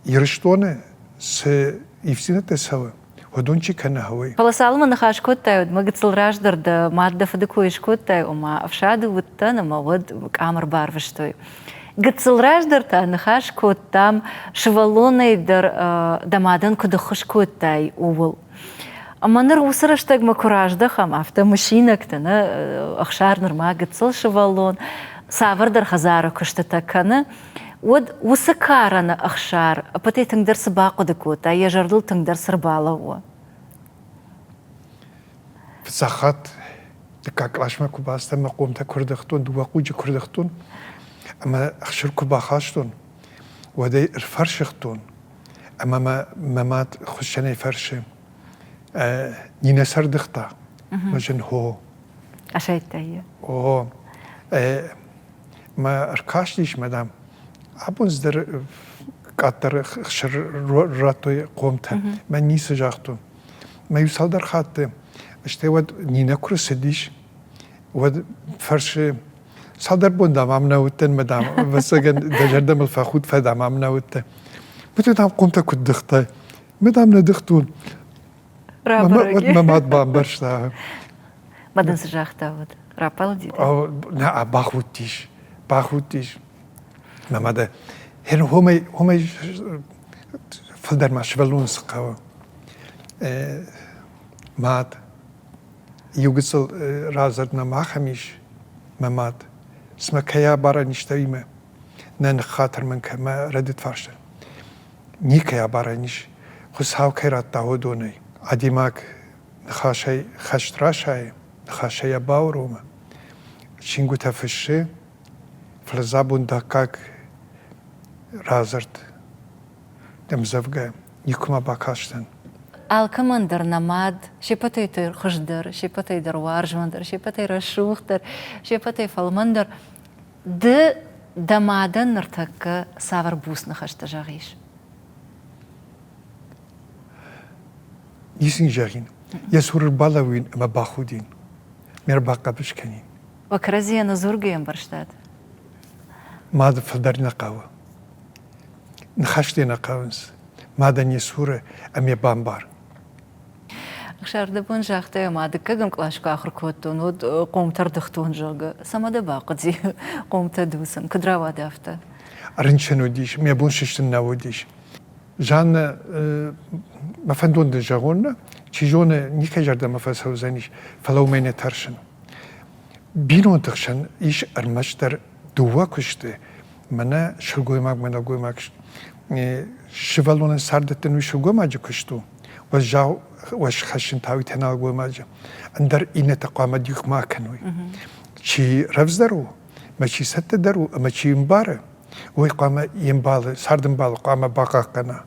Ирыстоны цы ивддзинӕдтӕ цӕуы, уыдон чи кӕны, уый. Фӕлӕ цалынмӕ ныхас кодтай, уӕдмӕ гыццыл раздӕр дӕ мад дӕ фыды кой скодтай, ома ӕфсады уыдтӕн ӕмӕ уӕд къам ӕрбарвыстой. Гыццыл раздӕр та ныхас кодтам, сывӕллонӕй дӕр дӕ мадӕн куыд ӕххуыс кодтай, ууыл. Ӕмӕ ныр уыцы рӕстӕгмӕ куы раздӕхӕм, афтӕ мысинӕгтӕ, нӕ Ӕхсар нырма гыццыл сывӕллон, цавӕрдӕр хӕдзары куыстытӕ кӕны, уӕд уыцы карӕны Ӕхсар ӕппӕтӕй тынгдӕр цы бахъуыды кодта, йӕ зӕрдыл тынгдӕр цы рбалӕууы? Фыццаг хатт дыккаг къласмӕ куы бацыдтӕн, мӕ хъомтӕ куы рдыгътон, дыууӕ хъуджы куы рдыгътон ӕмӕ ӕхсыр куы бахастон, уӕд ӕй ӕрфӕрсыгътон ӕмӕ мӕ мӕ мад хуыссӕнӕй фӕрсы, Нинӕ сӕрдыгъта? Мӕ зын хо. Асайдта йӕ. О, мӕ ӕркастис, мадам, абон дӕр къаддӕр ӕхсыр радтой хъомтӕ. Мӕ ницы загътон. Мӕ иу цалдӕр хатты, стӕй уӕд Нинӕ куы рцыдис, уӕд фӕрсы, цалдӕр бон, дам, ам нӕ уыдтӕн, мӕ, дам, ӕвӕццӕгӕн, дӕ зӕрдӕ мыл фӕхудт, фӕ, дам, ам нӕ уыдтӕ. Мӕ, дам, хъомтӕ куыд дыгътай? Мӕ, дам, нӕ дыгътон. Уӕд мӕ мад бамбӕрста. Мад ын цы загъта уӕд? Раппӕлыди дӕ? Нӕ, бахудтис, бахудтис. Мӕ мад хер уымӕй, уымӕй фылдӕр ма сывӕллон цы хъӕуы. Мад, иу гыццыл радзырд мӕм ахӕм ис, мӕ мад, цымӕ кӕй абарӕн ис дӕуимӕ? Нӕ ныххатыр мын кӕн мӕ рӕдыд фарстӕн. Никӕй абарӕн ис, Хуыцау кӕй радта, уыдонӕй. Адӕймаг ныхасӕй хӕст расайы, ныхасӕй йӕ бауромы. Чингуытӕ фыссы, фӕлӕ забундаккаг радзырд ӕмдзӕвгӕ никуыма бакастӕн. Алкӕмӕн дӕр нӕ мад се ппӕтӕй дӕр хуыздӕр, се ппӕтӕй дӕр уарзондӕр, се ппӕтӕй рӕсугъддӕр, се ппӕтӕй фӕлмӕндӕр. Ды дӕ мадӕн ныртӕккӕ цавӕр буц ныхӕстӕ зӕгъис? Ницы ын зӕгъин. Йӕ цуры рбалӕууин ӕмӕ бахудин. Ме рбахъӕбыс кӕнин. Уӕ кӕрӕдзийӕн дзургӕ ӕмбӕрстат? Мады фылдӕр нӕ хъӕуы. Ныхӕстӕ нӕ хъӕуынц. Мадӕн йӕ цуры ӕмӕ бамбар. Ӕхсӕрдӕбон загътай, ӕмӕ дыккӕгӕм кълас куы ахуыр кодтон, уӕд хъомтӕ рдыгътон, зӕгъгӕ. Цӕмӕ дӕ бахъуыди хъомтӕ дуцын? Куыд рауад афтӕ? Рынчын уыдис, мӕ бон сыстын нӕ уыдис. Жаннӕ, мӕ фӕндон дын зӕгъон, нӕ, чи зоны, никӕй зӕрдӕмӕ фӕцӕудзӕнис, фӕлӕ уымӕй нӕ тӕрсын. Бинонты хсӕн ис ӕрмӕстдӕр дыууӕ куысты, мӕнӕ сылгоймаг, мӕ нӕлгоймаг сывӕллонӕн цард дӕттын уый сылгоймаджы куыст у, уӕззау уӕз хӕссын та уый та нӕлгоймаджы. Ӕндӕр иннӕтӕ хъуамӕ дих ма кӕной. Чи рӕвдздӕр у, мӕ чи цӕттӕдӕр у ӕмӕ чи ӕмбары, уый хъуамӕ йе мбалы, цардӕмбалы хъуамӕ бахъахъхъӕна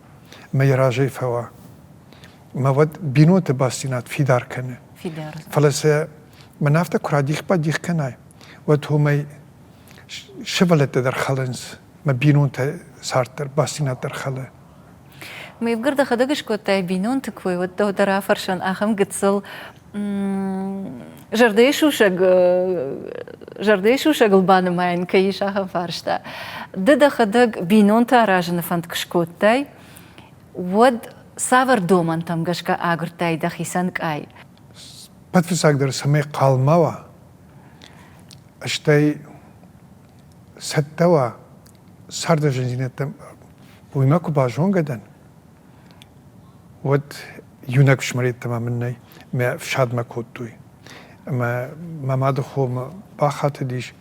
ӕмӕ йӕ разӕй фӕуа. Ӕмӕ уӕд бинонты бастдзинад фидар кӕны. Фидар. Фӕлӕ сӕ мӕн афтӕ куы радих-бадих кӕнай, уӕд уымӕй сывӕллӕттӕ дӕр хӕлынц, мӕ бинонтӕ цард дӕр, бастдзинад дӕр хӕлы. Ме вгӕр дӕхӕдӕг скодтай бинонты кой, уӕд дӕу дӕр афӕрсӕн ахӕм гыццыл зӕрдӕйы сусӕг. зӕрдӕйы сусӕгыл банымайын кӕй ис, ахӕм фарста. Ды дӕхӕдӕг бинонтӕ аразыны фӕнд куы скодтай, уӕд цавӕр домӕнтӕм гӕсгӕ агуырдтай дӕхицӕн къай? Фыццагдӕр цӕмӕй хъал ма уа, стӕй цӕттӕ уа царды зындзинӕдтӕм, уыимӕ куы базонгӕ дӕн, уӕд иунӕг фсымӕр йеддӕмӕ мын нӕй, мӕ фсадмӕ кодтой. Ӕмӕ мӕ мады хомӕ бахатыдис,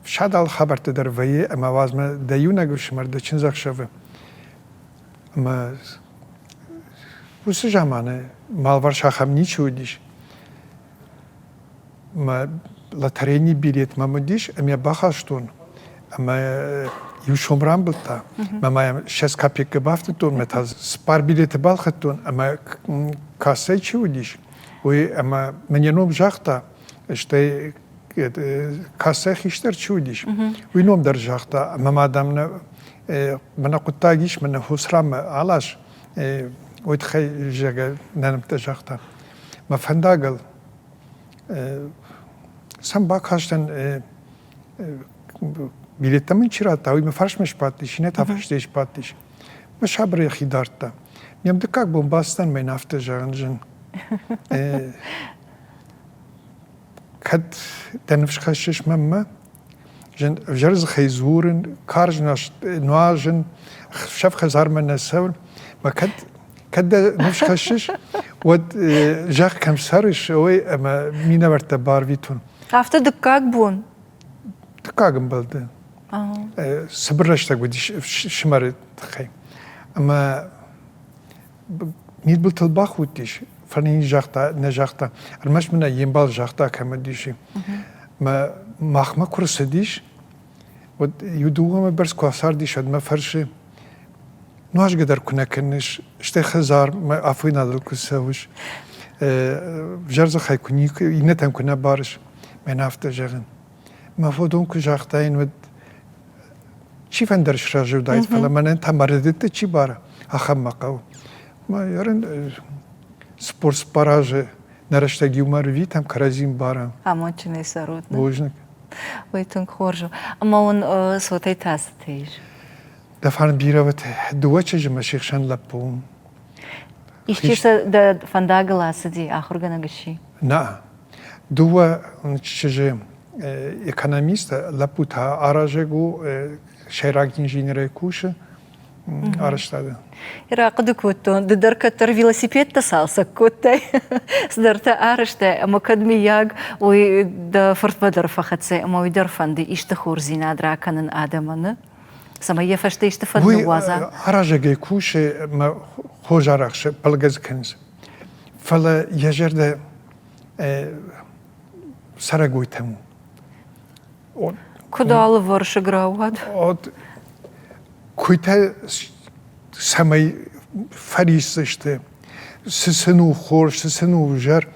фсад алы хабӕрттӕ дӕр вӕййы ӕмӕ уадз мӕ дӕ иунӕг ӕфсымӕр дӕ чындзӕхсӕвы. Ӕмӕ уыцы заманы малварс ахӕм ничи уыдис. Мӕ лотерейный билет мӕм уыдис ӕмӕ йӕ бахастон ӕмӕ иу сом рамбылдта. Мӕ ма йӕм 20 копейкӕ бафтыдтон, мӕ та цыппар билеты балхӕдтон ӕмӕ кассӕйы чи уыдис, уый ӕмӕ мын йӕ ном загъта, стӕй кассӕйы хистӕр чи уыдис, уый ном дӕр загъта ӕмӕ ма дам нӕ мӕнӕ хъуыддаг ис, мӕнӕ Хосраммӕ алас, уый тыххӕй, зӕгъгӕ, нӕ нӕмттӕ загъта. Мӕ фӕндагыл сӕм бакастӕн, билеттӕ мын чи радта, уый мӕ фарсмӕ сбадтис, иннӕ та фӕстейы сбадтис. Мӕ сабыр йӕхи дардта. Ме мдыккаг бон бацыдтӕн, мӕ йын афтӕ зӕгъын зын. Кӕд дӕ ныфс хӕссыс мӕнмӕ, зын ӕвзӕр дзыхӕй дзурын, карз нуазын, хсӕв хӕдзармӕ нӕ цӕуын, мӕ кӕд кӕд дӕ ныфс хӕссыс, уӕд зӕхх кӕм цӕрыс, уый ӕмӕ минӕвӕрттӕ барвитон. Афтӕ дыккаг бон? Дыккаг ӕмбӕлды. Цыбыр рӕстӕг уыдис фсымӕры тыххӕй. Ӕмӕ мидбылтыл бахудтис, фӕлӕ йын загъта, нӕ загъта, ӕрмӕст мын ӕй йе мбал загъта, кӕм уыдис. Мӕ махмӕ куы рцыдис, уӕд иу дыууӕмӕ бӕрц куы ацардис, уӕд мӕ фӕрсы, нуазгӕ дӕр куы нӕ кӕныс, стӕй хӕдзармӕ афойнадыл куы цӕуыс, взӕр дзыхӕй куы никуы, иннӕтӕн куы нӕ барыс, мӕн афтӕ зӕгъын. Мӕ фодон куы загътаин, уӕд чи фӕндӕр сразы уыдаид, фӕлӕ мӕнӕн та мӕ рӕдыдты чи бары, ахӕм мӕ хъӕуы. Мӕ ерын 44 азы нӕ рӕстӕг иумӕ рвитӕм, кӕрӕдзи мбарӕм. Амондджынӕй цӕрут. Бузныг. Уый тынг хорз у. Ӕмӕ уын цотӕй та цытӕ ис? Дӕ фарн бирӕ уӕд. Дыууӕ чызджы мӕ се хсӕн лӕппу. Исчи сӕ дӕ фӕндагыл ацыди, ахуыргӕнӕг сси? Нӕ. Дыууӕ чызджы экономист, лӕппу та аразӕг у, сӕйраг инженерӕй кусы арӕзтады. Рахъуыды кодтон, ды дӕр кӕддӕр велосипедтӕ цалцӕг кодтай, цыдӕртӕ арӕзтай, ӕмӕ кӕд мыййаг уый дӕ фыртмӕ дӕр фӕхӕццӕ ӕмӕ уый дӕр фӕнды исты хорздзинад ракӕнын адӕмӕн, цӕмӕй йӕ фӕстӕ исты фӕд ныууадза. Уый аразӕгӕй кусы ӕмӕ хорз арӕхсы, пългӕдз кӕнынц. Фӕлӕ йӕ зӕрдӕ цӕрӕгойтӕм у. Куыд алывӕрсыг рауад? Куыйтӕ цӕмӕй фӕрисдзысты, цы сын у хорз, цы сын у ӕвзӕр.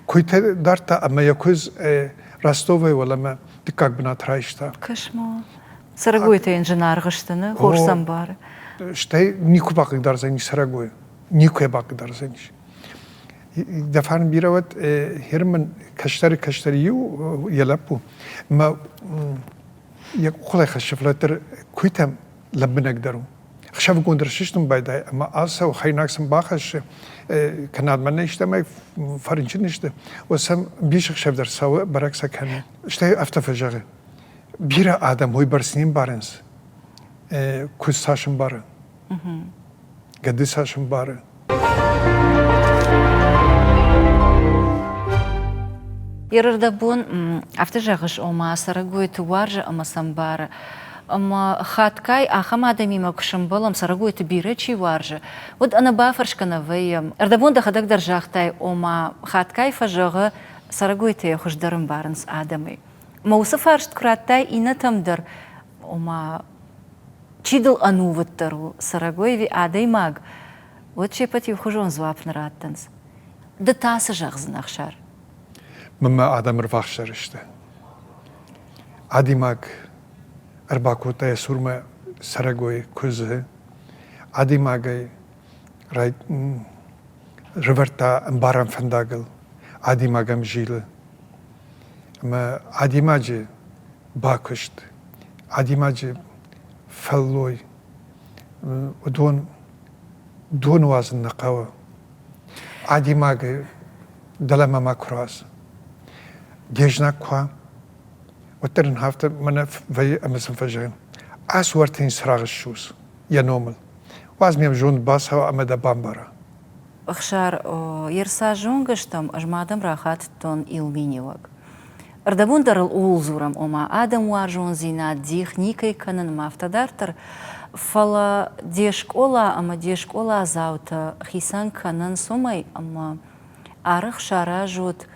Куыйтӕ дардта ӕмӕ йӕ куыдз Ростовӕй уӕлӕмӕ дыккаг бынат райста. Кӕс-ма, цӕрӕгойтӕ йын зынаргъ сты, нӕ? Хорз сӕ ӕмбары. Стӕй никуы бахъыгдардзӕнис цӕрӕгой. Никуы йӕ бахъыгдардзӕнис. Дӕ фарн бирӕ уӕд, Херман кӕстӕры кӕстӕр иу йӕ лӕппу, мӕ йӕ къухылӕй хӕссы, фӕлӕ дӕр куыйтӕм лӕмбынӕгдӕр у. Ӕхсӕвыгон дӕр сыстын байдайы ӕмӕ ацӕуы, хӕринаг сын бахӕссы, кӕнӕ мӕнӕ истӕмӕй фӕрынчын сты, уӕд сӕм ӕмбисӕхсӕв дӕр цӕуы, бӕрӕг сӕ кӕны. Стӕй афтӕ фӕзӕгъы, бирӕ адӕм уыйбӕрц не мбарынц, куыдз цас ӕмбары. Гӕды цас ӕмбары. Ерырдӕбон афтӕ зӕгъыс, ома цӕрӕгойты уарзы ӕмӕ сӕ мбары. Ӕмӕ хатгай ахӕм адӕмимӕ куы сӕмбӕлӕм, цӕрӕгойты бирӕ чи уарзы, уӕд ӕнӕбафӕрсгӕ нӕ вӕййӕм. Ӕрдӕбон дӕхӕдӕг дӕр загътай, ома хатгай фӕзӕгъы, цӕрӕгойтӕ йӕ хуыздӕр ӕмбарынц адӕмӕй. Ӕмӕ уыцы фарст куы радтай иннӕтӕм дӕр, ома чи дыл ӕнувыддӕр у, цӕрӕгой ӕви адӕймаг, уӕд се ппӕт иухуызон дзуапп нӕ раттынц. Ды та цы зӕгъдзынӕ, Ӕхсар? Мӕнмӕ адӕм ӕрвахсдӕр сты. Адӕймаг ӕрбакодта йӕ цурмӕ цӕрӕгой куыдзы. Адӕймагӕй рывӕрдта ӕмбарӕн фӕндагыл, адӕймаг ӕм зилы. Ӕмӕ адӕймаджы бакуыст, адӕймаджы фӕллой, уыдон дон уадзын нӕ хъӕуы. Адӕймагы дӕлӕмӕ ма куы руадз. Де знаг куы уа, уӕддӕр ын афтӕ мӕнӕ вӕййы ӕмӕ сын фӕзӕгъын, ацы уӕртӕ йын цырагъ ссудз йӕ номыл. Уадз ме взонд бацӕуа ӕмӕ дӕ бамбара. Ӕхсар, ерса зонгӕ стӕм, ӕз ма дӕм рахатыдтон иу миниуӕг. Ӕрдӕбон дӕр ыл ууыл дзурӕм, ома адӕмуарзондзинад, дих никӕй кӕнын ӕмӕ афтӕ дарддӕр. Фӕлӕ де скъола ӕмӕ де скъоладзаутӕ хицӕн кӕнынц уымӕй, ӕмӕ арӕх саразут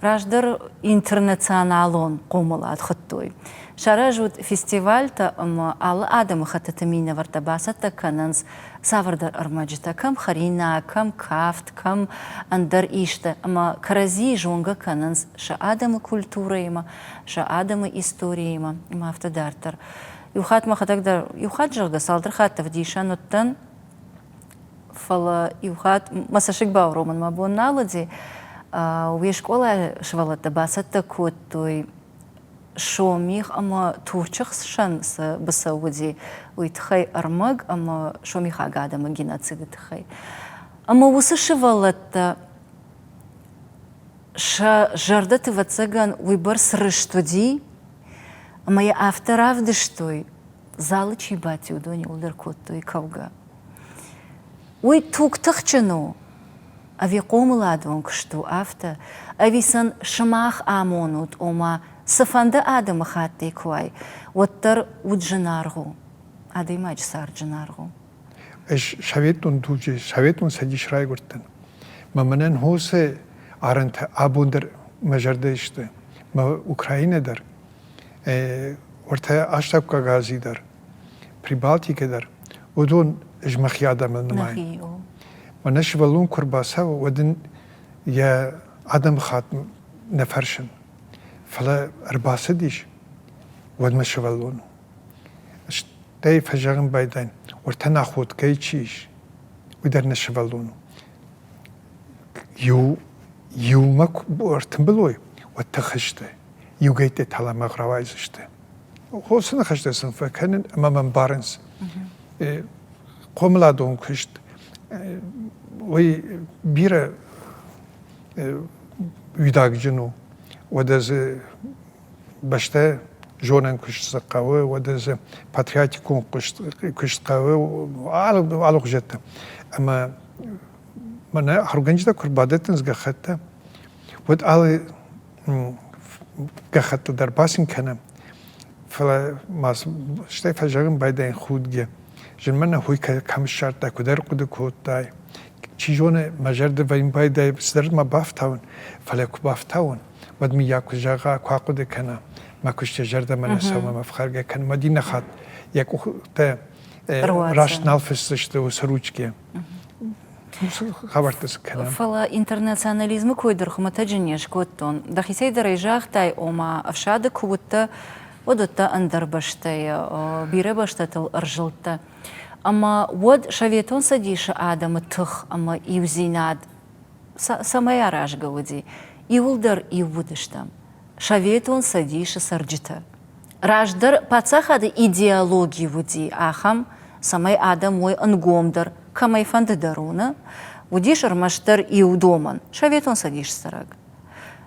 раздӕр интернационалон хъомылад хуыдтой. Саразут фестивальтӕ ӕмӕ алы адӕмыхӕттыты минӕвӕрттӕ бацӕттӕ кӕнынц цавӕрдӕр ӕрмӕджытӕ, кӕм хӕринаг, кӕм кафт, кӕм ӕндӕр исты, ӕмӕ кӕрӕдзийы зонгӕ кӕнынц сӕ адӕмы культурӕимӕ, сӕ адӕмы историимӕ ӕмӕ афтӕ дарддӕр. Иу хатт мӕхӕдӕг дӕр, иу хатт, зӕгъгӕ, цалдӕр хатты ӕвдисӕн уыдтӕн, фӕлӕ иу хатт мӕ цӕссыг бауромын мӕ бон нал уыди. Уе скъолайы сывӕллӕттӕ бацӕттӕ кодтой Сомих ӕмӕ Турчы хсӕн цы быцӕу уыди, уый тыххӕй ӕрмӕг ӕмӕ сомихаг адӕмы геноциды тыххӕй. Ӕмӕ уыцы сывӕллӕттӕ сӕ зӕрдӕты, ӕвӕццӕгӕн, уыйбӕрц рыст уыди, ӕмӕ йӕ афтӕ равдыстой, залы чи бадти, уыдон иуылдӕр кодтой кӕугӕ. Уый туг тыхджын у, ӕви хъомыладон куыст у афтӕ, ӕви сын сымах амонут, ома цыфӕнды адӕмыхаттӕй куы уай, уӕддӕр уд зынаргъ у, адӕймаджы цард зынаргъ у. Ӕз советон дуджы, Советон Цӕдис райгуырдтӕн. Мӕ мӕнӕн хосы арӕнтӕ абон дӕр мӕ зӕрдӕйы сты. Мӕ Украинӕ дӕр, уӕртӕ Астӕуккаг Ази дӕр, Прибалтикӕ дӕр, уыдон ӕз мӕхи адӕмыл нымайын. Мӕнӕ сывӕллон куы ӕрбацӕуы, уӕд ын йӕ адӕмыхатт нӕ фӕрсын. Фӕлӕ ӕрбацыдис, уӕд мӕ сывӕллон у. Стӕй фӕзӕгъын байдайын, уӕртӕ находкӕйы чи ис, уый дӕр нӕ сывӕллон у. Иу иумӕ куы ӕртымбыл уой, уӕд тых сты, иугӕйттӕ талӕмӕгъ рауайдзысты. Хосы ныхӕстӕ сын фӕкӕнын ӕмӕ мӕ мбарынц. Хъомыладон куыст, уый бирӕ уидагджын у. Уӕдӕ дзы бӕстӕ зонӕн куыст цы хъӕуы, уӕдӕ дзы патриотикон куыст хъӕуы, алыхуызӕттӕ. Ӕмӕ мӕнӕ ахуыргӕнджытӕ куы ӕрбадӕттынц гӕххӕттӕ, уӕд алы гӕххӕттыл дӕр бацин кӕнӕм. Фӕлӕ ма стӕй фӕзӕгъын байдайын худгӕ. Зын мӕ нӕ хуй кӕм ссардтай, куыд ӕрхъуыды кодтай. Чи зоны, мӕ зӕрды вӕййын байдайы цыдӕр ма бафтауын, фӕлӕ куы бафтауон, уӕд мыййаг куы зӕгъа, куы ахъуыды кӕна, мӕ куыст йӕ зӕрдӕмӕ нӕ цӕуы, мӕ фхӕргӕ кӕны, мӕ иннӕ хатт йӕ къухтӕ раст нал фысдзысты уыцы ручкӕ. Хабӕрттӕ цы кӕнӕм. Фӕлӕ интернационализмы кой дӕр хуымӕтӕджы не скодтон. Дӕхицӕй дӕр ӕй загътай, ома ӕфсады куы уыдтӕ, уӕд уыдтӕ ӕндӕр бӕстӕйы, бирӕ бӕстӕтыл ӕрзылдтӕ. Ӕмӕ уӕд Советон Цӕдисы адӕмы тых ӕмӕ иудзинад цӕмӕй аразгӕ уыди? Иуылдӕр иу уыдыстӕм. Советон Цӕдисы цӕрджытӕ. Раздӕр паддзахады идеологи уыди ахӕм, цӕмӕй адӕм уой ӕнгомдӕр, кӕмӕйфӕнды дӕр у, нӕ? Уыдис ӕрмӕстдӕр иу домӕн – Советон Цӕдисы цӕрӕг.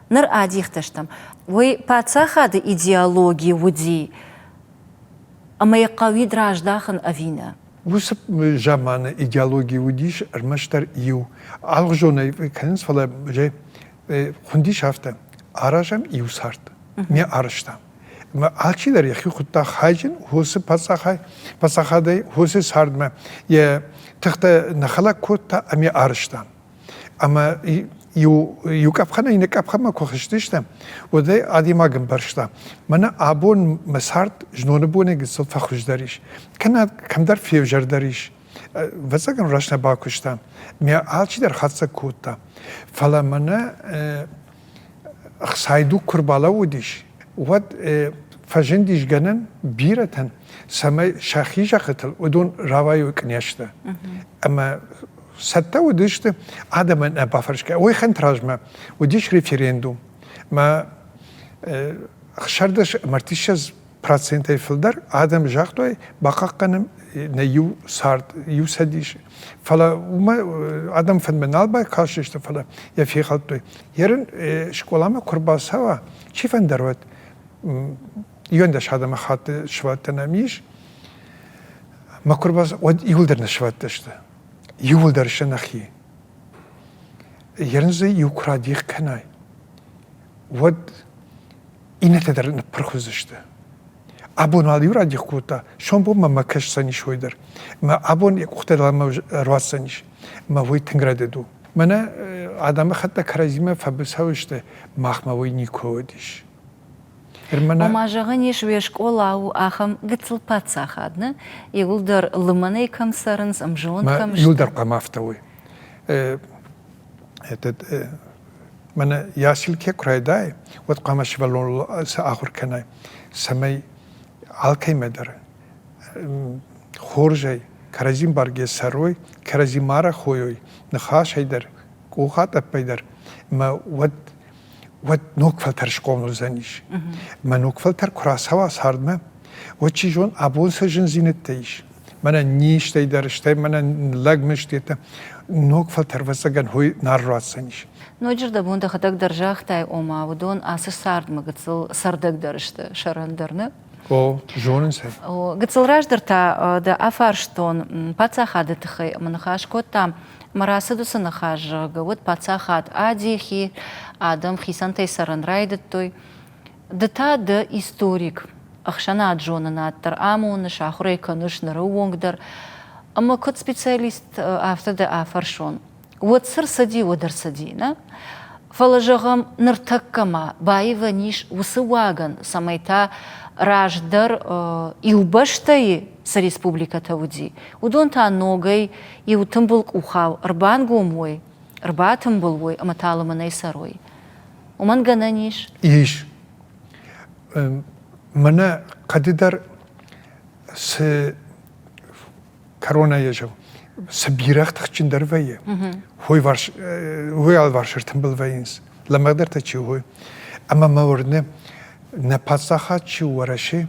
Ныр адихтӕ стӕм. Уый паддзахады идеологи уыди, ӕмӕ йӕ хъӕуид раздахын ӕви нӕ? Уыцы заманы идеологи уыдис ӕрмӕстдӕр иу. Алыгъуызонӕй кӕнынц, фӕлӕ хуындис афтӕ: аразӕм иу цард. Не арӕзтам. Ӕмӕ алчидӕр йӕхи хуыдта хайджын хосы паддзахадӕй, хосы цардмӕ йӕ тыхтӕ нӕ хӕлӕг кодта ӕмӕ арӕзта. Ӕмӕ иу, иу къӕпхӕнӕй иннӕ къӕпхӕнмӕ куы хызтыстӕм, уӕд ӕй адӕймаг ӕмбӕрста, мӕнӕ абон мӕ цард зноны бонӕй гыццыл фӕхуыздӕр ис, кӕнӕ кӕмдӕр февзӕрдӕр ис. Ӕвӕццӕгӕн раст нӕ бакуыста. Мӕ алчидӕр хатдзӕг кодта. Фӕлӕ мӕнӕ ӕхцайы дуг куы рбалӕууыдис, уӕд фӕзындис гӕнӕн бирӕтӕн, цӕмӕй сӕхи зӕххытыл уыдон рауайой кънйӕзтӕ. Ӕмӕ цӕттӕ уыдысты адӕмӕн нӕ бафӕрсгӕ. Уый хӕнт размӕ уыдис референдум. Мӕ. 16 ӕмӕ 30 процентӕй фылдӕр адӕм загътой, бахъахъхъӕнӕм нӕ иу цард, иу цӕдис. Фӕлӕ уымӕ адӕм фӕндмӕ нал бакастысты, фӕлӕ йӕ фехӕлдтой. Ерын скъоламӕ куы рбацӕуа, чи фӕндӕр уӕд, 11 адӕмы хатты сывӕллӕттӕ нӕм ис, мӕ куы рбацӕуа, уӕд иууылдӕр нӕ сывӕллӕттӕ сты. Иууылдӕр сты нӕхи. Ерын дзы иу куы радих кӕнай, уӕд иннӕтӕ дӕр ныппырх уыдзысты. Абон уал иу радих кодта, сомбон мӕ кӕсдзӕнис уый дӕр. Мӕ абон йӕ къухтӕ дӕлӕмӕ ӕруадздзӕнис. Мӕ уый тынг рӕдыд у. Мӕнӕ адӕмы хӕттӕ кӕрӕдзимӕ фӕбыцӕу сты, махмӕ уый никуы уыдис. Ома, зӕгъӕн ис, уе скъола у ахӕм гыццыл паддзахад, нӕ? Иууылдӕр лымӕнӕй кӕм цӕрынц, ӕмзонд кӕм сты. Иууылдӕр хъуамӕ афтӕ уой. Этот мӕнӕ ясилке куы райдай, уӕд хъуамӕ сывӕллоныл цы ахуыр кӕнай, цӕмӕй алкӕмӕ дӕр хорзӕй кӕрӕдзи баргӕ цӕрой, кӕрӕдзи ма рӕхойой, ныхасӕй дӕр, къухатъӕппӕй дӕр, ӕмӕ уӕд уӕд ног фӕлтӕр схъомыл уыдзӕнис. Мӕ ног фӕлтӕр куы рацӕуа цардмӕ, уӕд чи зон, абон цы зындзинӕдтӕ ис, мӕнӕ низтӕй дӕр, стӕй мӕнӕ лӕгмызтытӕ, ног фӕлтӕр ӕвӕццӕгӕн хой нал руадздзӕнис. Ноджы дӕ бон дӕхӕдӕг дӕр загътай, ома уыдон ацы цардмӕ гыццыл цӕрдӕгдӕр сты, сӕрӕндӕр, нӕ? О, зонынц ӕй. Гыццыл раздӕр та дӕ афарстон паддзахады тыххӕй ӕмӕ ныхас кодтам. Мӕ рацыд уыцы ныхас, зӕгъгӕ, уӕд паддзахад адих и, адӕм хицӕнтӕй цӕрын райдыдтой. Ды та дӕ историк, ӕхсӕнад-зонынад дӕр амоныс, ахуыр ӕй кӕныс ныры онг дӕр. Ӕмӕ куыд специалист, афтӕ дӕ афӕрсон. Уӕд цы рцыди, уӕд ӕрцыди, нӕ? Фӕлӕ, зӕгъӕм, ныртӕккӕ ма баивӕн ис уыцы уагӕн, цӕмӕй та раздӕр иу бӕстӕйы цы республикӕтӕ уыди, уыдон та ногӕй иу тымбыл къухау ӕрбангом уой, ӕрбатымбыл уой ӕмӕ та лымӕнӕй цӕрой. Уымӕн гӕнӕн ис? Ис. Мӕнӕ хъӕды дӕр цы коронайы цы бирӕгъ тыхджындӕр вӕййы, уый алыварс ӕртымбыл вӕййынц, лӕмӕгъдӕртӕ чи у, ӕмӕ мӕ уырны, нӕ паддзахад чи у Уӕрӕсе,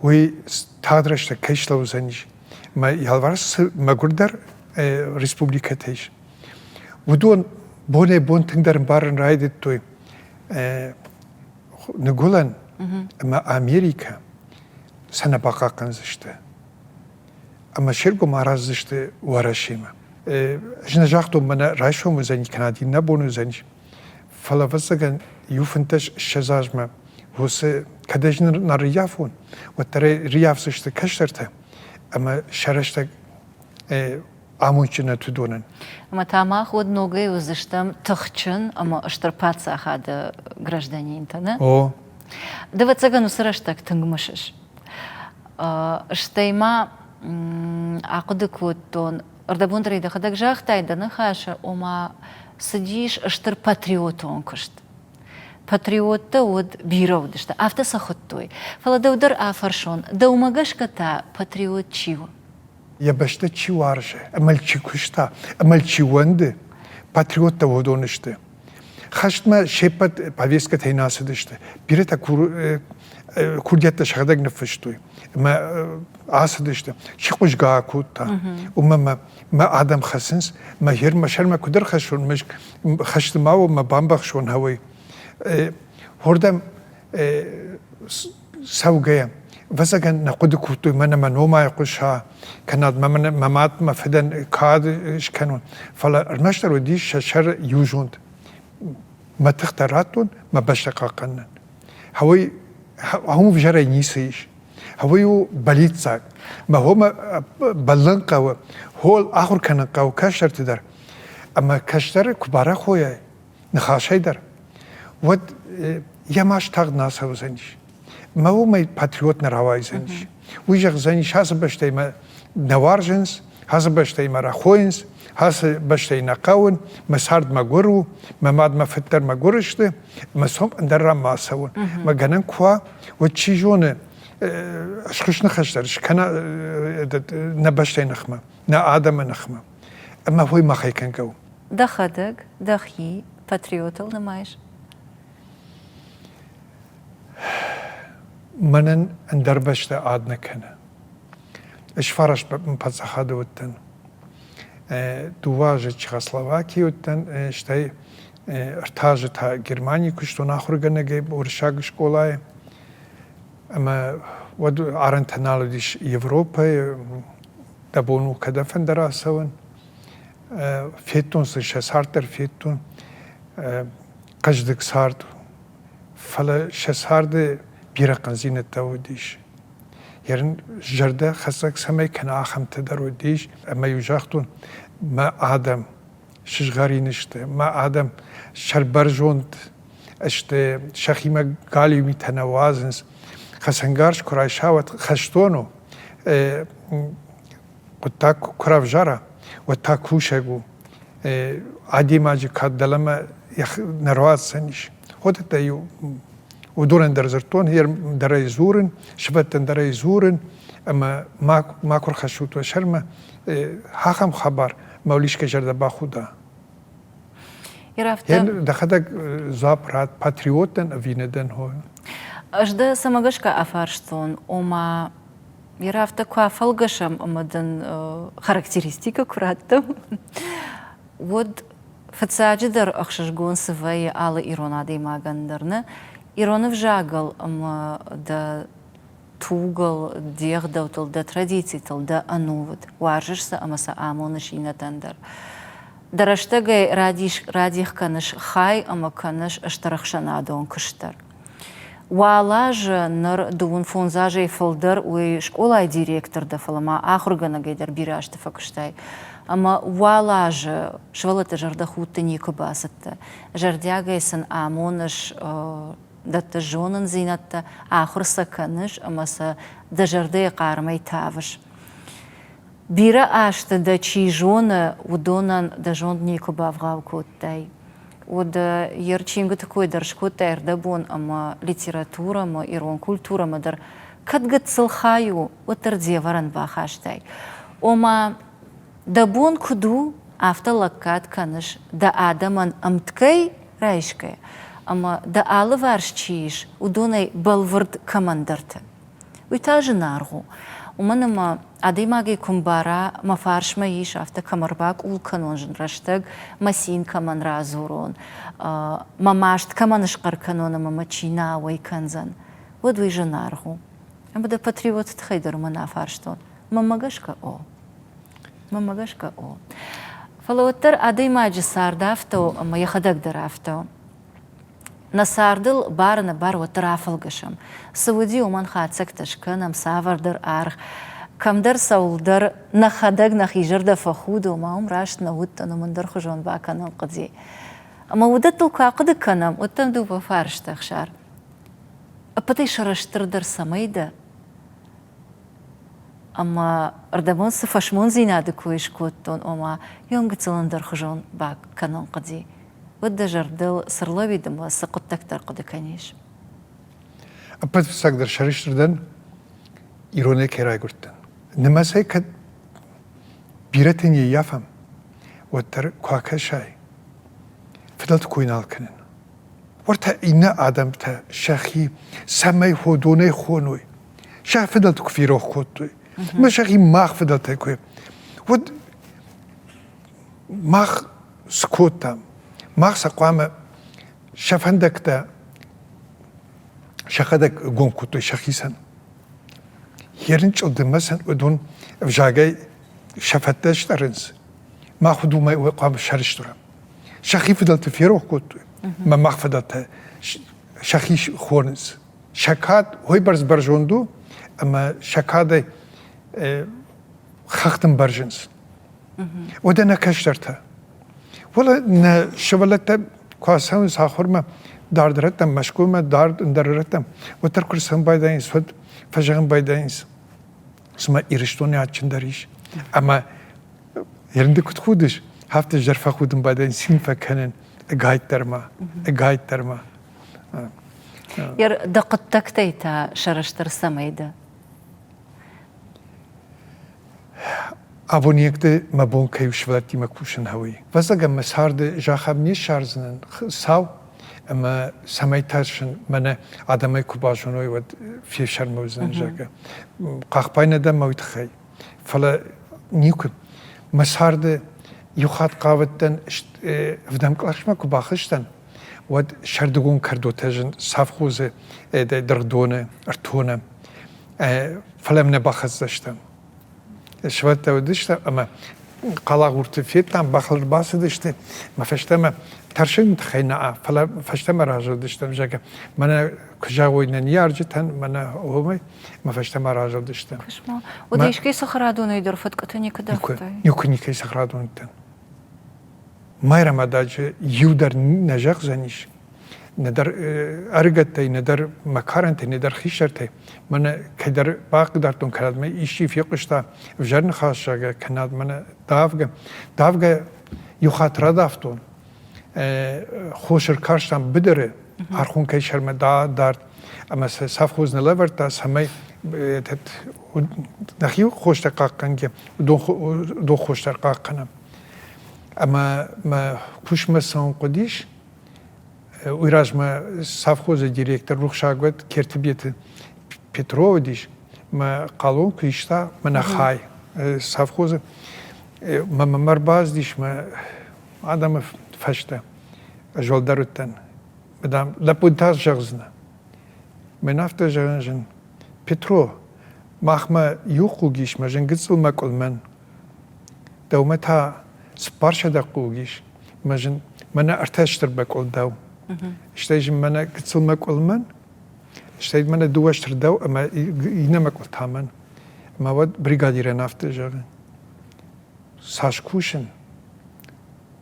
уый тагъд рӕстӕг кӕй слӕудзӕнис. Мӕ алыварс цы мӕгуырдӕр республикӕтӕ ис, уыдон бонӕй-бон тынгдӕр ӕмбарын райдыдтой Ныгуылӕн ӕмӕ Америкӕ сӕ нӕ бахъахъхъӕндзысты ӕмӕ се ргом араздзысты Уӕрӕсемӕ. Ӕз нӕ загътон, мӕнӕ райсом уыдзӕни кӕнӕ иннӕ бон уыдзӕнис, фӕлӕ ӕвӕццӕгӕн иу 15-20 азмӕ уыцы кӕд ӕз нӕ рыййафон, уӕддӕр ӕй рыййафдзысты кӕстӕртӕ ӕмӕ сӕ рӕстӕг амондджын уыдонӕн. Ӕмӕ та мах уӕд ногӕй уыдзыстӕм тыхджын ӕмӕ стыр паддзахады гражданинтӕ, нӕ? О. Ды, ӕвӕццӕгӕн, уыцы рӕстӕг тынг мысыс. Стӕй ма ахъуыды кодтон, ӕрдӕбон дӕр ӕй дӕхӕдӕг загътай дӕ ныхасы, ома цыдис стыр патриотон куыст. Патриоттӕ уӕд бирӕ уыдысты, афтӕ сӕ хуыдтой. Фӕлӕ дӕу дӕр афӕрсон, дӕумӕ гӕсгӕ та патриот чи у? Йӕ бӕстӕ чи уарзы, ӕмӕ чи куыста, ӕмӕ чи уӕнды, патриоттӕ уыдон сты. Хӕстмӕ се ппӕт повесткӕтӕй нӕ ацыдысты. Бирӕтӕ курдиӕттӕ сӕхӕдӕг ныффыстой ӕмӕ ацыдысты. Чи хъуызгӕ акодта, уымӕ мӕ мӕ адӕм хӕцынц, мӕ хер мӕ сӕрмӕ куыд ӕрхӕссон, мӕ хӕсты ма уон, мӕ бамбӕхсон хӕуӕй. Уырдӕм цӕугӕйӕ, ӕвӕццӕгӕн нӕ хъуыды кодтой, мӕнӕ мӕ ном айхъуыса, кӕнӕ мӕ мад мӕ фыдӕн кад скӕнон. Фӕлӕ ӕрмӕстдӕр уыдис сӕ сӕр иу зонд. Мӕ тыхтӕ радтон мӕ бӕстӕ хъахъхъӕнынӕн. Хӕуый ахӕм ӕвзӕрӕй ницы ис. Хӕуый у бӕллиццаг. Мӕ хомӕ бӕллын хъӕуы, хол ахуыр кӕнын хъӕуы кӕстӕрты дӕр. Ӕмӕ кӕстӕры куы барӕхойай, ныхасӕй дӕр, уӕд йӕ маст тагъд нӕ ацӕудзӕнис. Мӕ уымӕй патриот нӕ рауайдзӕнис. Уый зӕгъдзӕнис, ацы бӕстӕй мӕ нӕ уарзынц, ацы бӕстӕй мӕ рӕхойынц, ацы бӕстӕй нӕ хъӕуын, мӕ цард мӕгуыр у, мӕ мад мӕ фыд дӕр мӕгуыр сты, мӕ цом ӕндӕр ран ма ацӕуын. Мӕ гӕнӕн куы уа, уӕд чи зоны, схуыс ныхас дӕр скӕна нӕ бӕстӕйы ныхмӕ, нӕ адӕмы ныхмӕ. Ӕмӕ уый махӕй кӕнгӕ у. Дӕхӕдӕг дӕхи патриотыл нымайыс? Мӕнӕн ӕндӕр бӕстӕ ад нӕ кӕны. Ӕз фараст паддзахады уыдтӕн. Дыууӕ азы Чехословакийы уыдтӕн, стӕй ӕртӕ азы та Германийы куыстон ахуыргӕнӕгӕй уырыссаг скъолайы. Ӕмӕ уӕд арӕнтӕ нал уыдис Европӕйы, дӕ бон у кӕдӕмфӕндӕр ацӕуын. Федтон сын сӕ цард дӕр федтон, хъӕздыг цард, фӕлӕ сӕ царды бирӕ хъӕндзинӕдтӕ уыдис. Йӕ зӕрдӕ хӕцӕг цӕмӕй кӕна, ахӕмтӕ дӕр уыдис. Ӕмӕ-иу загътон, мӕ адӕм сызгъӕрин сты, мӕ адӕм сӕрбӕрзонд сты, сӕхимӕ галиу митӕ нӕ уадзынц. Хӕцӕнгарз куы райса, уӕд хӕстон у. Хъуыддаг куы равзара, уӕд та кусӕг у. Адӕймаджы кад дӕлӕмӕ нӕ руадздзӕнис. Уыдӕттӕ-иу уыдонӕн дӕр дзырдтон, дӕр ӕй дзурын, сывӕллӕттӕн дӕр ӕй дзурын, ӕмӕ макуы рхӕссут уӕ сӕрмӕ ахӕм хабар, мӕ искӕй зӕрдӕ бахуда. Дӕхӕдӕг дзуапп ратт, патриот дӕн ӕви нӕ дӕн? Ӕз дӕ цӕмӕ гӕсгӕ афарстон, ома Йе афтӕ куы афӕлгӕсӕм ӕмӕ дын характеристикӕ куы раттӕм, уӕд фыццаджыдӕр ӕхсызгон цы вӕййы алы ирон адӕймагӕн дӕр, нӕ ирон ӕвзагыл ӕмӕ дӕ тугыл, де гъдӕуттыл, дӕ традицитыл дӕ ӕнувыд, уарзыс сӕ ӕмӕ сӕ амоныс иннӕтӕн дӕр. Дӕ рӕстӕгӕй радих кӕныс хай ӕмӕ кӕныс стыр ӕхсӕнадон куыст дӕр. Уал азы ныр дыууын фондз азӕй фылдӕр уый скъолайы директор дӕ, фӕлӕ ма ахуыргӕнӕгӕй дӕр бирӕ азты фӕкуыстай. Ӕмӕ уал азы сывӕллӕтты зӕрдӕхудты никуы бацыдтӕ. Зӕрдиагӕй сын амоныс, дӕттыс зонындзинӕдтӕ, ахуыр сӕ кӕныс ӕмӕ сӕ дӕ зӕрдӕйы хъармӕй тавыс. Бирӕ азты дӕ чи зоны, уыдонӕн дӕ зонд никуы бавгъау кодтай. Уӕд йе рчингуыты кой дӕр скодтай ӕрдӕбон ӕмӕ литературӕмӕ, ирон культурӕмӕ дӕр кӕд гыццыл хай у, уӕддӕр де вӕрӕн бахастай. Ома, дӕ бон куыд у, афтӕ лӕггад кӕныс дӕ адӕмӕн ӕмткӕй райсгӕ ӕмӕ дӕ алыварс чи ис, уыдонӕй бӕлвырд кӕмӕндӕрты. Уый та зынаргъ у, уымӕн ӕмӕ адӕймагӕй куы мбара, мӕ фарсмӕ ис, афтӕ кӕм ӕрбакъул кӕнон зын рӕстӕг, мӕ цин кӕмӕн радзурон, мӕ маст кӕмӕн схъӕр кӕнон ӕмӕ мӕ чи нӕ ауӕй кӕндзӕн, уӕд уый зынаргъ у. Ӕмӕ дӕ патриоты тыххӕй дӕр уымӕн афарстон. Мӕнмӕ гӕсгӕ о. Мӕнмӕ гӕсгӕ о. Фӕлӕ уӕддӕр адӕймаджы цард афтӕ у ӕмӕ йӕхӕдӕг дӕр афтӕ у. Нӕ цардыл бар-ӕнӕбар бар уӕддӕр афӕлгӕсӕм. Цы уыди, уымӕн хатдзӕгтӕ скӕнӕм, цавӕрдӕр аргъ, кӕмдӕр цӕуылдӕр нӕхӕдӕг нӕхи зӕрдӕ фӕхуды, ома уым раст нӕ уыдтӕн, уым ӕндӕрхуызон бакӕнын хъуыди. Ӕмӕ уыдӕттыл куы ахъуыды кӕнӕм, уӕд дӕм дыууӕ фарсты, Ӕхсар. Ӕппӕтӕй сӕрыстырдӕр цӕмӕй дӕ? Ӕмӕ ӕрдӕбон цы фӕсмондзинады кой скодтон, ома йӕм гыццыл ӕндӕрхуызон бакӕнын хъуыди, уӕд дӕ зӕрдыл цы рлӕууид ӕмӕ цы хъуыддӕгтӕ ӕрхъуыды кӕнис? Ӕппӕт фыццагдӕр сӕрыстыр дӕн, иронӕй кӕй райгуырдтӕн. Нымӕцӕй кӕд бирӕтӕ не ййафӕм, уӕддӕр куы акӕсай, фыдӕлты кой нал кӕнын. Уӕртӕ иннӕ адӕмтӕ сӕхи цӕмӕй ходонӕй хоной, сӕ фыдӕлты куы ферох кодтой, ӕмӕ сӕхи мах фыдӕлтӕй куы, уӕд мах цы кодтам? Мах сӕ хъуамӕ сӕ фӕндӕгтӕ сӕхӕдӕг гом кодтой сӕхицӕн. Ерын чъылдыммӕ сын уыдон ӕвзагӕй сӕ фӕдтӕ стъӕрынц. Мах уыд уымӕй хъуамӕ сӕрыстыр Сӕхи фыдӕлты ферох кодтой, ӕмӕ мах фыдӕлтӕ сӕхи хонынц. Сӕ кад уыйбӕрц бӕрзонд у, ӕмӕ сӕ кадӕй хӕхты мбӕрзынц. Уӕдӕ нӕ кӕстӕртӕ. Фӕлӕ нӕ сывӕллӕттӕ куы ацӕуынц ахуырмӕ дард рӕттӕм, Мӕскуымӕ, дард ӕндӕр рӕттӕм, уӕддӕр куы рцӕуын байдайынц, уӕд фӕзӕгъын байдайынц, цыма Ирыстоны адджындӕр ис. Ӕмӕ ерынды куыд худыс, афтӕ зӕр фӕхудын байдайын, цин фӕкӕнын, ӕгайтдӕр ма, ӕгайтдӕр ма. Дӕ хъуыддӕгтӕй та сӕрыстыр цӕмӕй дӕ? Абониӕгты мӕ бон кӕй у сывӕллӕттимӕ кусын, уый. Ӕвӕццӕгӕн мӕ царды зӕххӕн не ссардзынӕн сау. Ӕмӕ цӕмӕй тӕрсын, мӕнӕ адӕмӕй куы базоной, уӕд фефсӕрмы уыдзӕн, зӕгъгӕ. Хъахбай нӕ дӕн мӕ уый тыххӕй. Фӕлӕ никуы. Мӕ царды иу хатт хъавыдтӕн, ӕвдӕм къласмӕ куы бахызтӕн, уӕд сӕрдыгон кӕрдотӕ зын совхозы дыргъдоны ӕртонӕм. Фӕлӕ нӕ бахӕццӕ стӕм. Сывӕллӕттӕ уыдысты ӕмӕ хъалагъурты федтам, бӕхыл ӕрбацыдысты, мӕ фӕстӕмӕ тӕрсыны тыххӕй нӕ, фӕлӕ фӕстӕмӕ разылдыстӕм, зӕгъгӕ, мӕнӕ куы зӕгъой нӕ ныййарджытӕн, мӕнӕ уымӕй, мӕ фӕстӕмӕ разылдыстӕм. Куысма, уӕд искӕй цӕхӕрадонӕй дӕр фӕткъуытӕ никуы дардтай? Никуы никӕй цӕхӕрадон уыдтӕн. Майрӕмададжы иу дӕр нӕ зӕгъдзӕнис, нӕдӕр ӕрыгӕттӕй, нӕдӕр мӕ карӕнтӕй, нӕдӕр хистӕртӕй. Мӕнӕ кӕйдӕр бахъыгдардтон, кӕнӕ мӕ исчи фехъуыста ӕвзӕр ныхас, зӕгъгӕ, кӕнӕ мӕнӕ давгӕ. Давгӕ иу хатт радавтон, хос ӕркарстам быдыры, Архонкӕй сӕрмӕ дард, ӕмӕ сӕ совхоз нӕ лӕвӕрдта, цӕмӕй нӕхи хостӕ хъахъхъӕнгӕ, уыдон хостӕ хъахъхъӕнӕм. Ӕмӕ мӕ куыстмӕ цӕуын хъуыдис. Уый размӕ совхозы директор рухсаг уӕд Кертыбеты Петро уыдис. Мӕ хъалон куы иста, мӕнӕ хай совхозы, мӕ мӕм ӕрбацыдис мӕ адӕмы фӕстӕ. Ӕз уӕлдӕр уыдтӕн. Дам, лӕппу та зӕгъдзынӕ. Мӕн афтӕ зӕгъын зын. Петро, махмӕ иу хъуг ис, мӕ зын гыццыл мӕкъуыл мӕн. Дӕумӕ та 400 хъуг ис, мӕ зын, мӕнӕ ӕртӕ стыр мӕкъуыл дӕу. Стӕй зын мӕнӕ гыццыл мӕкъуыл мӕн, стӕй мӕнӕ дыууӕ стыр дӕу ӕмӕ иннӕ мӕкъуыл та мӕн. Ӕмӕ уӕд бригадирӕн афтӕ зӕгъы, цас кусын,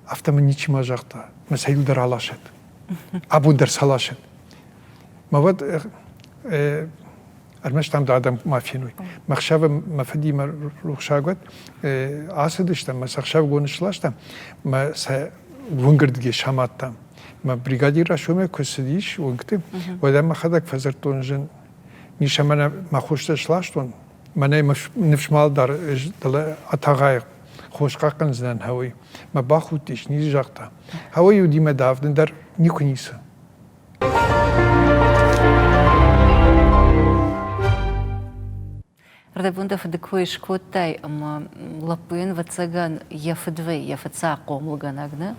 афтӕ мын ничи ма загъта, мӕ сӕ иу дӕр аласӕд. Абон дӕр сӕ ласӕд. Мӕ уӕд ӕрмӕст ам адӕм ма феной. Мӕ хсӕвы мӕ фыдимӕ рухсаг уӕд ацыдыстӕм, мӕ сӕ хсӕвгон сластам, мӕ сӕ уынгырдыгӕй самадтам. Мӕ бригадир райсомӕй куы цыдис уынгты, уӕд ӕм мӕхӕдӕг фӕдзырдтон зын. Миша мӕнӕ мӕ хостӕ сластон, мӕнӕй ныфс мал дӕр дӕлӕ атагъайы хос хъахъхъӕндзынӕн хӕуый. Мӕ бахудтис, ницы загъта. Хӕуый уыди мӕ давдын дӕр никуы ницы. Рдӕбон дӕ фыды кой скодтай ӕмӕ лӕппуйӕн, ӕвӕццӕгӕн, йӕ фыд вӕййы, йӕ фыццаг хъомылгӕнӕг, нӕ?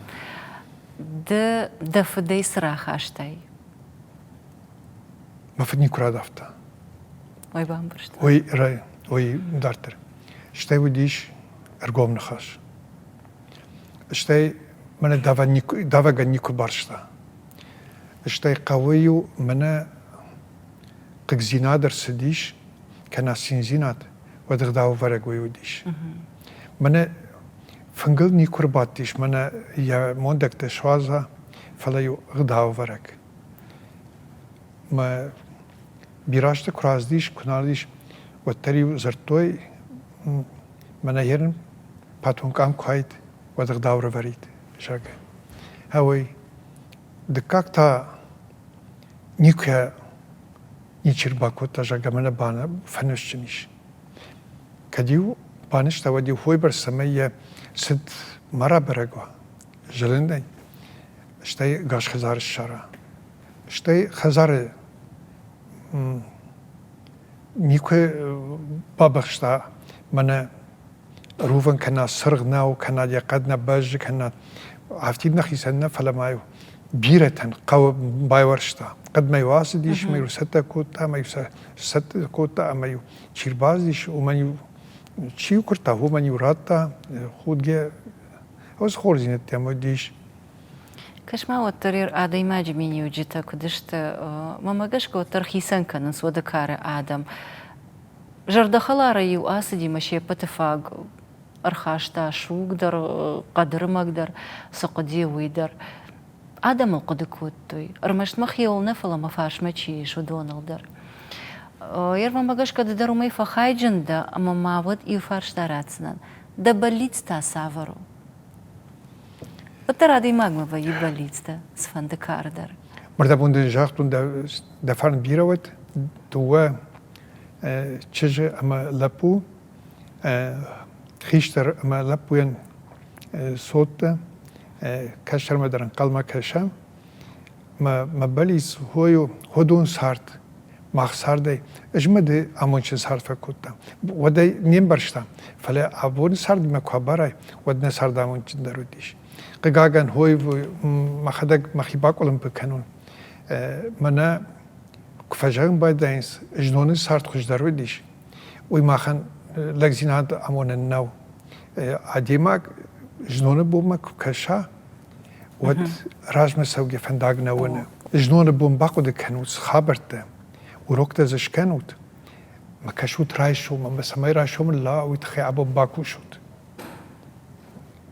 Ды дӕ фыдӕй цы рахастай? Мӕ фыд никуы радавта. Ой, бамбӕрстон. Ой, рай, ой, дарддӕр. Стӕй уыдис ӕргом ныхас. Стӕй мӕнӕ давӕгӕн никуы барста. Стӕй хъӕуы-иу мӕнӕ хъыгдзинад ӕрцыдис, кӕнӕ циндзинад, уӕд ӕгъдаувӕрӕг уый уыдис. Мӕнӕ фынгыл никуы рбадтис, мӕнӕ йӕ мондӕгтӕ суадза, фӕлӕ-иу ӕгъдаувӕрӕг. Мӕ бирӕ азты куы рацыдис, куы нал ис, уӕддӕр-иу дзырдтой, мӕнӕ ерын патон къам куы уаид, уӕд ӕгъдау ӕрӕвӕрид, зӕгъгӕ. Ӕуый дыккаг та никуы ничи рбакодта, зӕгъгӕ, мӕнӕ фӕнысджын ис. Кӕд-иу банызта, уӕд-иу хойбӕрц, цӕмӕй йӕ цыд ма рабӕрӕг уа зылынӕй, стӕй гас хӕдзары ссара. Стӕй хӕдзары никуы бабыхста мӕнӕ рувӕн кӕнӕ цыргъ нӕу, кӕнӕ йӕ хъӕд нӕ бӕззы, кӕнӕ афтид нӕхицӕн нӕ, фӕлӕ ма-иу бирӕтӕн хъӕуы байуӕрста. Хъӕдмӕ-иу ацыдис, ӕмӕ-иу цӕттӕ кодта, ӕмӕ-иу сӕ цӕттӕ кодта, ӕмӕ-иу чи рбацыдис, уымӕн-иу чи куырдта, уымӕн-иу радта худгӕ. Уыцы хорздзинӕдтӕ уыдис. Кӕс-ма, уӕддӕр адӕймаджы миниуджытӕ куыд сты, мӕнмӕ гӕсгӕ уӕддӕр хицӕн кӕнынц уӕды кары адӕм. Зӕрдӕхӕларӕй-иу ацыди мӕ се ппӕты фаг ӕрхаста суг дӕр, хъӕдырмӕг дӕр, цы хъуыди, уый дӕр. Адӕмыл хъуыды кодтой, ӕрмӕст мӕхиуыл нӕ, фӕлӕ мӕ фарсмӕ чи ис, уыдоныл дӕр. Йе гӕсгӕ ды дӕр уымӕй фӕхайджын дӕ, ӕмӕ ма уӕд иу фарста ратдзынӕн. Дӕ бӕллиц та цавӕр у? Уӕддӕр адӕймагмӕ вӕййы бӕллицтӕ, цыфӕнды кары дӕр. Мӕрдӕбон дын загътон, дӕ фарн бирӕ уӕд, дыууӕ чызджы ӕмӕ лӕппу, хистӕр ӕмӕ лӕппуйӕн цоттӕ, кӕстӕрмӕ дӕр ӕнхъӕлмӕ кӕсӕм. Мӕ бӕллиц хой у ходон цард, мах цардӕй. Ӕз мӕ ды амондджын цард фӕкодтам. Уӕд ӕй не мбӕрстам, фӕлӕ абоны цардимӕ куы абарай, уӕд нӕ цард амондджындӕр уыдис. Хъыгагӕн, хой мӕхӕдӕг мӕхи бакъуылымпы кӕнон. Мӕнӕ куы фӕзӕгъын байдайынц, зноны цард хуыздӕр уыдис, уый махӕн лӕгдзинад амонӕн нӕу. Адӕймаг зноны бонмӕ куы кӕса, уӕд размӕ цӕугӕ фӕндаг нӕ уыны. Зноны бон бахъуыды кӕнут цы хабӕрттӕ, уроктӕ дзы скӕнут, ма кӕсут райсом ӕмӕ цӕмӕй райсомы ла, уый тыххӕй абон бакусут.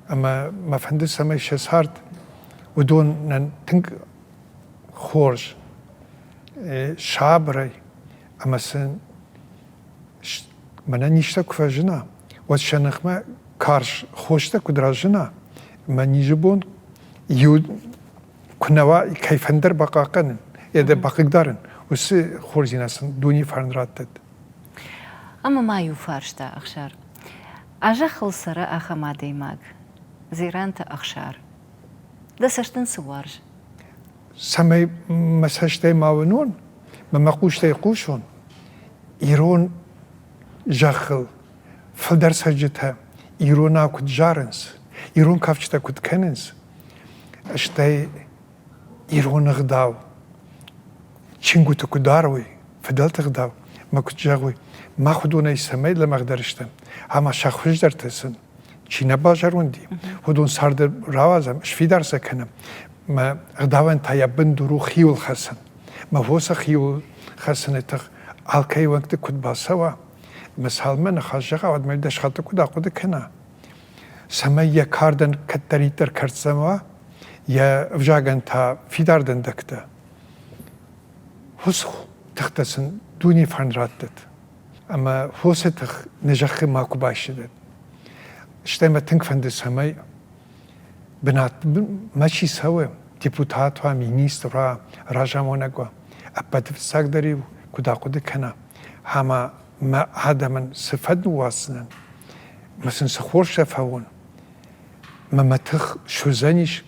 Ӕмӕ мӕ фӕнды, цӕмӕй сӕ цард уыдонӕн тынг хорз, сабырӕй ӕмӕ сын мӕнӕ низтӕ куы фӕзына, уӕд сӕ ныхмӕ карз хостӕ куыд разына, ӕмӕ низы бон иу куы нӕ уа, кӕй фӕндӕр бахъахъхъӕнын, йӕ дӕ бахъыгдарын, уыцы хорздзинад сын дуне фарн раттӕд. Ӕмӕ ма иу фарста, Ӕхсар. А зӕххыл цӕры ахӕм адӕймаг, Дзеранты Ӕхсар. Дӕ цӕст ын цы уарзы? Цӕмӕй мӕ цӕстӕй ма уынон, мӕ мӕ хъустӕй хъусон, ирон зӕххыл фылдӕр цӕрджытӕ иронау куыд зарынц, ирон кафджытӕ куыд кӕнынц, стӕй ирон ӕгъдау чингуыты куыд арой, фыдӕлты ӕгъдау мӕ куыд зӕгъой, мах уыдонӕй цӕмӕй лӕмӕгъдӕр стӕм, ӕмӕ сӕ хуыздӕртӕ сын чи нӕ базӕронд и, уыдон царды рауадзӕм, сфидар сӕ кӕнӕм. Мӕ ӕгъдауӕн та йӕ бындур у хиуыл хӕцын. Мӕ фосы хиуыл хӕцыны тых алкӕй уӕнгты куыд бацӕуа, мӕ цалынмӕ ныхас зӕгъа, уӕдмӕ дӕсхатты куыд ахъуыды кӕна, цӕмӕй йӕ кардӕн кӕддӕриддӕр кӕрддзӕм уа, йӕ ӕвзагӕн та фидар дӕндӕгтӕ. Уыцы тыхтӕ сын дуне фарн раттӕд. Ӕмӕ фосы тых нӕ зӕххы макуы байсыдӕд. Стӕй мӕ тынг фӕнды, цӕмӕй бынатмӕ чи цӕуы, депутат уа, министр уа, разамонӕг уа, ӕппӕты фыццагдӕр-иу куыд ахъуыды кӕна, ӕмӕ мӕ адӕмӕн цы фӕд ныууадздзынӕн, мӕ сын цы хорз сӕ фӕуон, мӕ мӕ тых суыдзӕнис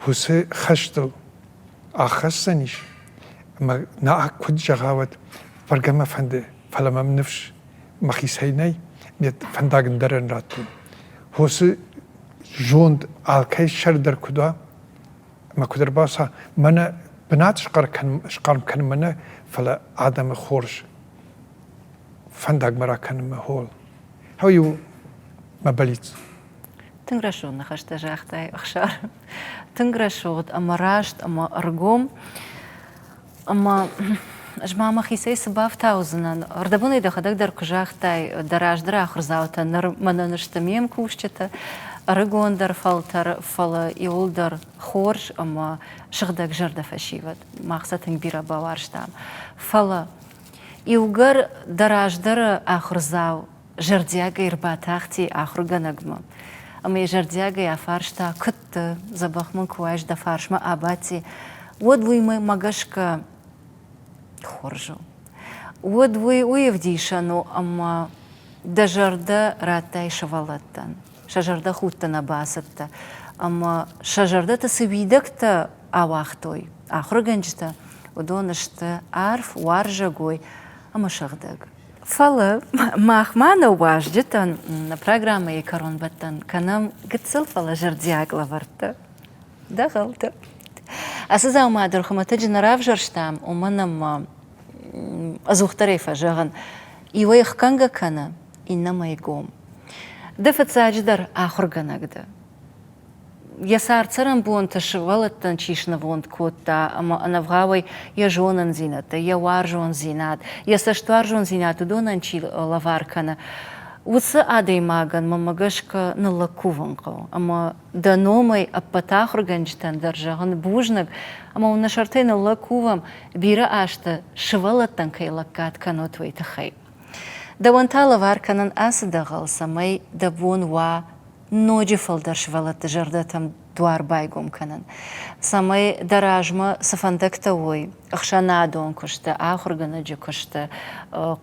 уыцы хӕстыл аххӕсдзӕнис, ӕмӕ нӕ куыд зӕгъа, уӕд бӕргӕ мӕ фӕнды, фӕлӕ мӕм ныфс мӕхицӕй нӕй, ме фӕндаг ӕндӕрӕн радтон. Хосы зонд алкӕй сӕр дӕр куыд уа, ӕмӕ куыд ӕрбаца, мӕнӕ бынат схъарм кӕнынмӕ нӕ, фӕлӕ адӕмы хорз фӕндагмӕ ракӕнынмӕ хол. Хау-иу мӕ бӕллиц. Тынг рӕсугъд ныхӕстӕ загътай, Ӕхсар. Тынг рӕсугъд ӕмӕ раст ӕмӕ ӕргом. Ӕмӕ ӕз ма мӕхицӕй цы бафтаудзынӕн? Ӕрдӕбонӕй дӕхӕдӕг дӕр куы загътай, дӕ раздӕры ахуырдзаутӕ ныр мӕнӕн сты ме мкусджытӕ, ӕрыгондӕр фӕлтӕр, фӕлӕ иуылдӕр хорз ӕмӕ сыгъдӕг зӕрдӕ фӕсивӕд. Мах сӕ тынг бирӕ бауарзтам. Фӕлӕ иугӕр дӕ раздӕры ахуырдзау зӕрдиагӕй ӕрбатахти ахуыргӕнӕгмӕ ӕмӕ йӕ зӕрдиагӕй афарста, куыд дӕ, дзӕбӕх мын куы уаис, дӕ фарсмӕ абадти, уӕд уый мӕ гӕсгӕ хорз у. Уӕд уый уый ӕвдисӕн у, ӕмӕ дӕ зӕрдӕ радтай сывӕллӕттӕн, сӕ зӕрдӕхудты нӕ бацыдтӕ ӕмӕ сӕ зӕрдӕты цы уидӕгтӕ ауагътой ахуыргӕнджытӕ, уыдон сты арф, уарзӕгой ӕмӕ сыгъдӕг. Фӕлӕ мах ма нӕ уазджытӕн нӕ программӕйы кӕронбӕттӕн кӕнӕм гыццыл, фӕлӕ зӕрдиаг лӕвӕрттӕ. Дӕгъӕлтӕ. Ацы дзаума дӕр хуымӕтӕджы нӕ равзӕрстам, уымӕн ӕмӕ ӕдзухдӕрӕй фӕзӕгъын, иуӕй ӕхгӕнгӕ кӕны, иннӕмӕй гом. Ды фыццаджыдӕр ахуыргӕнӕг дӕ. Йӕ цард-цӕрӕнбонты сывӕллӕттӕн чи снывонд кодта ӕмӕ ӕнӕвгъауӕй йӕ зонындзинӕдтӕ, йӕ уарзондзинад, йӕ цӕстуарзондзинад уыдонӕн чи лӕвар кӕны, уыцы адӕймагӕн, мӕнмӕ гӕсгӕ, ныллӕг кувын хъӕуы. Ӕмӕ дӕ номӕй ӕппӕт ахуыргӕнджытӕн дӕр зӕгъын бузныг, ӕмӕ уын нӕ сӕртӕй ныллӕг кувӕм, бирӕ азты сывӕллӕттӕн кӕй лӕггад кӕнут, уый тыххӕй. Дӕуӕн та лӕвар кӕнын ацы дӕгъӕл, цӕмӕй дӕ бон уа ноджы фылдӕр сывӕллӕтты зӕрдӕтӕм. дуар байгом кӕнын, цӕмӕй дӕ размӕ цы фӕндӕгтӕ уой, ӕхсӕнадон куысты, ахуыргӕнӕджы куысты,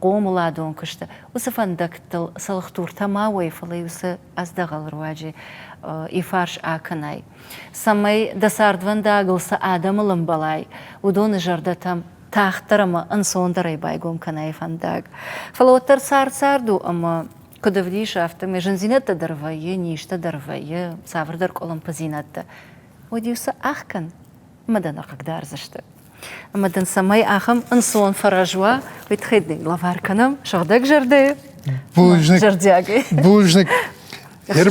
хъомыладон куысты, уыцы фӕндӕгтыл цӕлхдуртӕ ма уой, фӕлӕ-иу сӕ аздӕгъӕлы руаджы иу фарс акӕнай, цӕмӕй дӕ цардвӕндагыл цы адӕмыл ӕмбӕлай, уыдоны зӕрдӕтӕм тагъддӕр ӕмӕ ӕнцондӕрӕй байгом кӕнай фӕндаг. Фӕлӕ уӕддӕр цард цард у ӕмӕ куыд ӕвдисы, афтӕмӕй зындзинӕдтӕ дӕр вӕййы, низтӕ дӕр вӕййы, цавӕрдӕр къуылымпыдзинӕдтӕ. Уӕд-иу сӕ ӕхгӕн ӕмӕ дӕ нӕ хъыгдардзысты. Ӕмӕ дын цӕмӕй ахӕм ӕнцон фӕрӕз уа, уый тыххӕй дын лӕвар кӕнӕм сыгъдӕг зӕрдӕйы. Бузныг. Зӕрдиагӕй. Бузныг.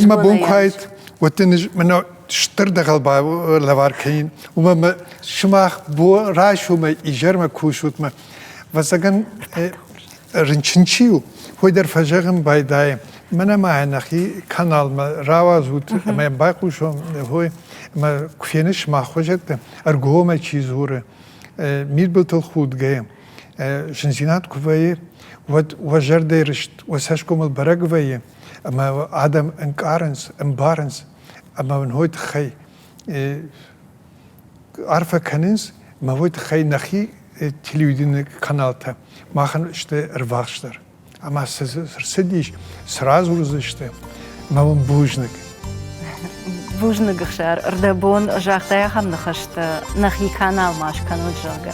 Мӕ бон куы уаид, уӕд дын мӕнӕ стыр дӕгъӕл лӕвар кӕнин. Уымӕ мӕ сымах райсомӕй изӕрмӕ кусут мӕ. Ӕвӕццӕгӕн, рынчын чи у, уый дӕр фӕзӕгъын байдайы, мӕнӕ ма нӕхи каналмӕ рауадзут ӕмӕ йӕм байхъусон, хой, ӕмӕ куы феныс мах хуызӕтты, ӕргомӕй чи дзуры, мидбылтыл худгӕйӕ, зындзинад куы вӕййы, уӕд уӕ зӕрдӕйы рыст, уӕ цӕсгомыл бӕрӕг вӕййы, ӕмӕ адӕм ӕнкъарынц, ӕмбарынц, ӕмӕ уын уый тыххӕй арфӕ кӕнынц, ӕмӕ уый тыххӕй нӕхи телевиденийы каналтӕ махӕн сты ӕрвахсдӕр. Ӕмӕ цы рцыдис, цы радзурдзысты, мӕ уын бузныг. Бузныг, Ӕхсар. Ӕрдӕбон загътай ахӕм ныхӕстӕ, нӕхи канал ма скӕнут, зӕгъгӕ.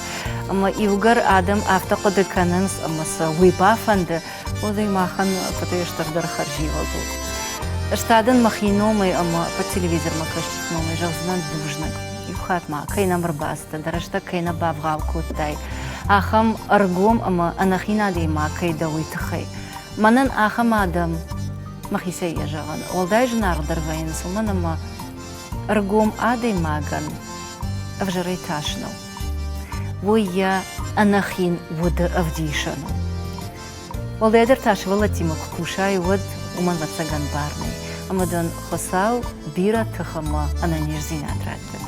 Ӕмӕ иугӕр адӕм афтӕ хъуыды кӕнынц, ӕмӕ сӕ уый бафӕнды, уӕд уый махӕн ӕппӕтӕй стырдӕр хӕрзиуӕг у. Ӕз та дын мӕхи номӕй ӕмӕ ӕппӕт телевизормӕ кӕсджыты номӕй зӕгъдзынӕн бузныг. Иу хатт ма кӕй нӕм ӕрбацыдтӕ, дӕ рӕстӕг кӕй нӕ бавгъау кодтай, ахӕм ӕргом ӕмӕ ӕнӕхин адӕймаг кӕй дӕ, уый тыххӕй. Мӕнӕн ахӕм адӕм, мӕхицӕй йӕ зӕгъын, уӕлдай зынаргъдӕр вӕййынц, уымӕн ӕмӕ ӕргом адӕймагӕн ӕвзӕрӕй тас нӕу. Уый йӕ ӕнӕхин уды ӕвдисӕн у. Уӕлдайдӕр та сывӕллӕттимӕ куы кусай, уӕд уымӕн ӕвӕццӕгӕн бар нӕй. Ӕмӕ дын Хуыцау бирӕ тых ӕмӕ ӕнӕниздзинад раттӕд.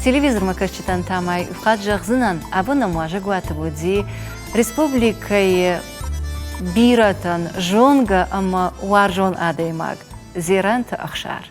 Телевизормӕ кӕсджытӕн та ма иу хатт зӕгъдзынӕн, абон нӕм уазӕгуаты уыди республикӕйы бирӕтӕн зонгӕ ӕмӕ уарзон адӕймаг Дзеранты Ӕхсар.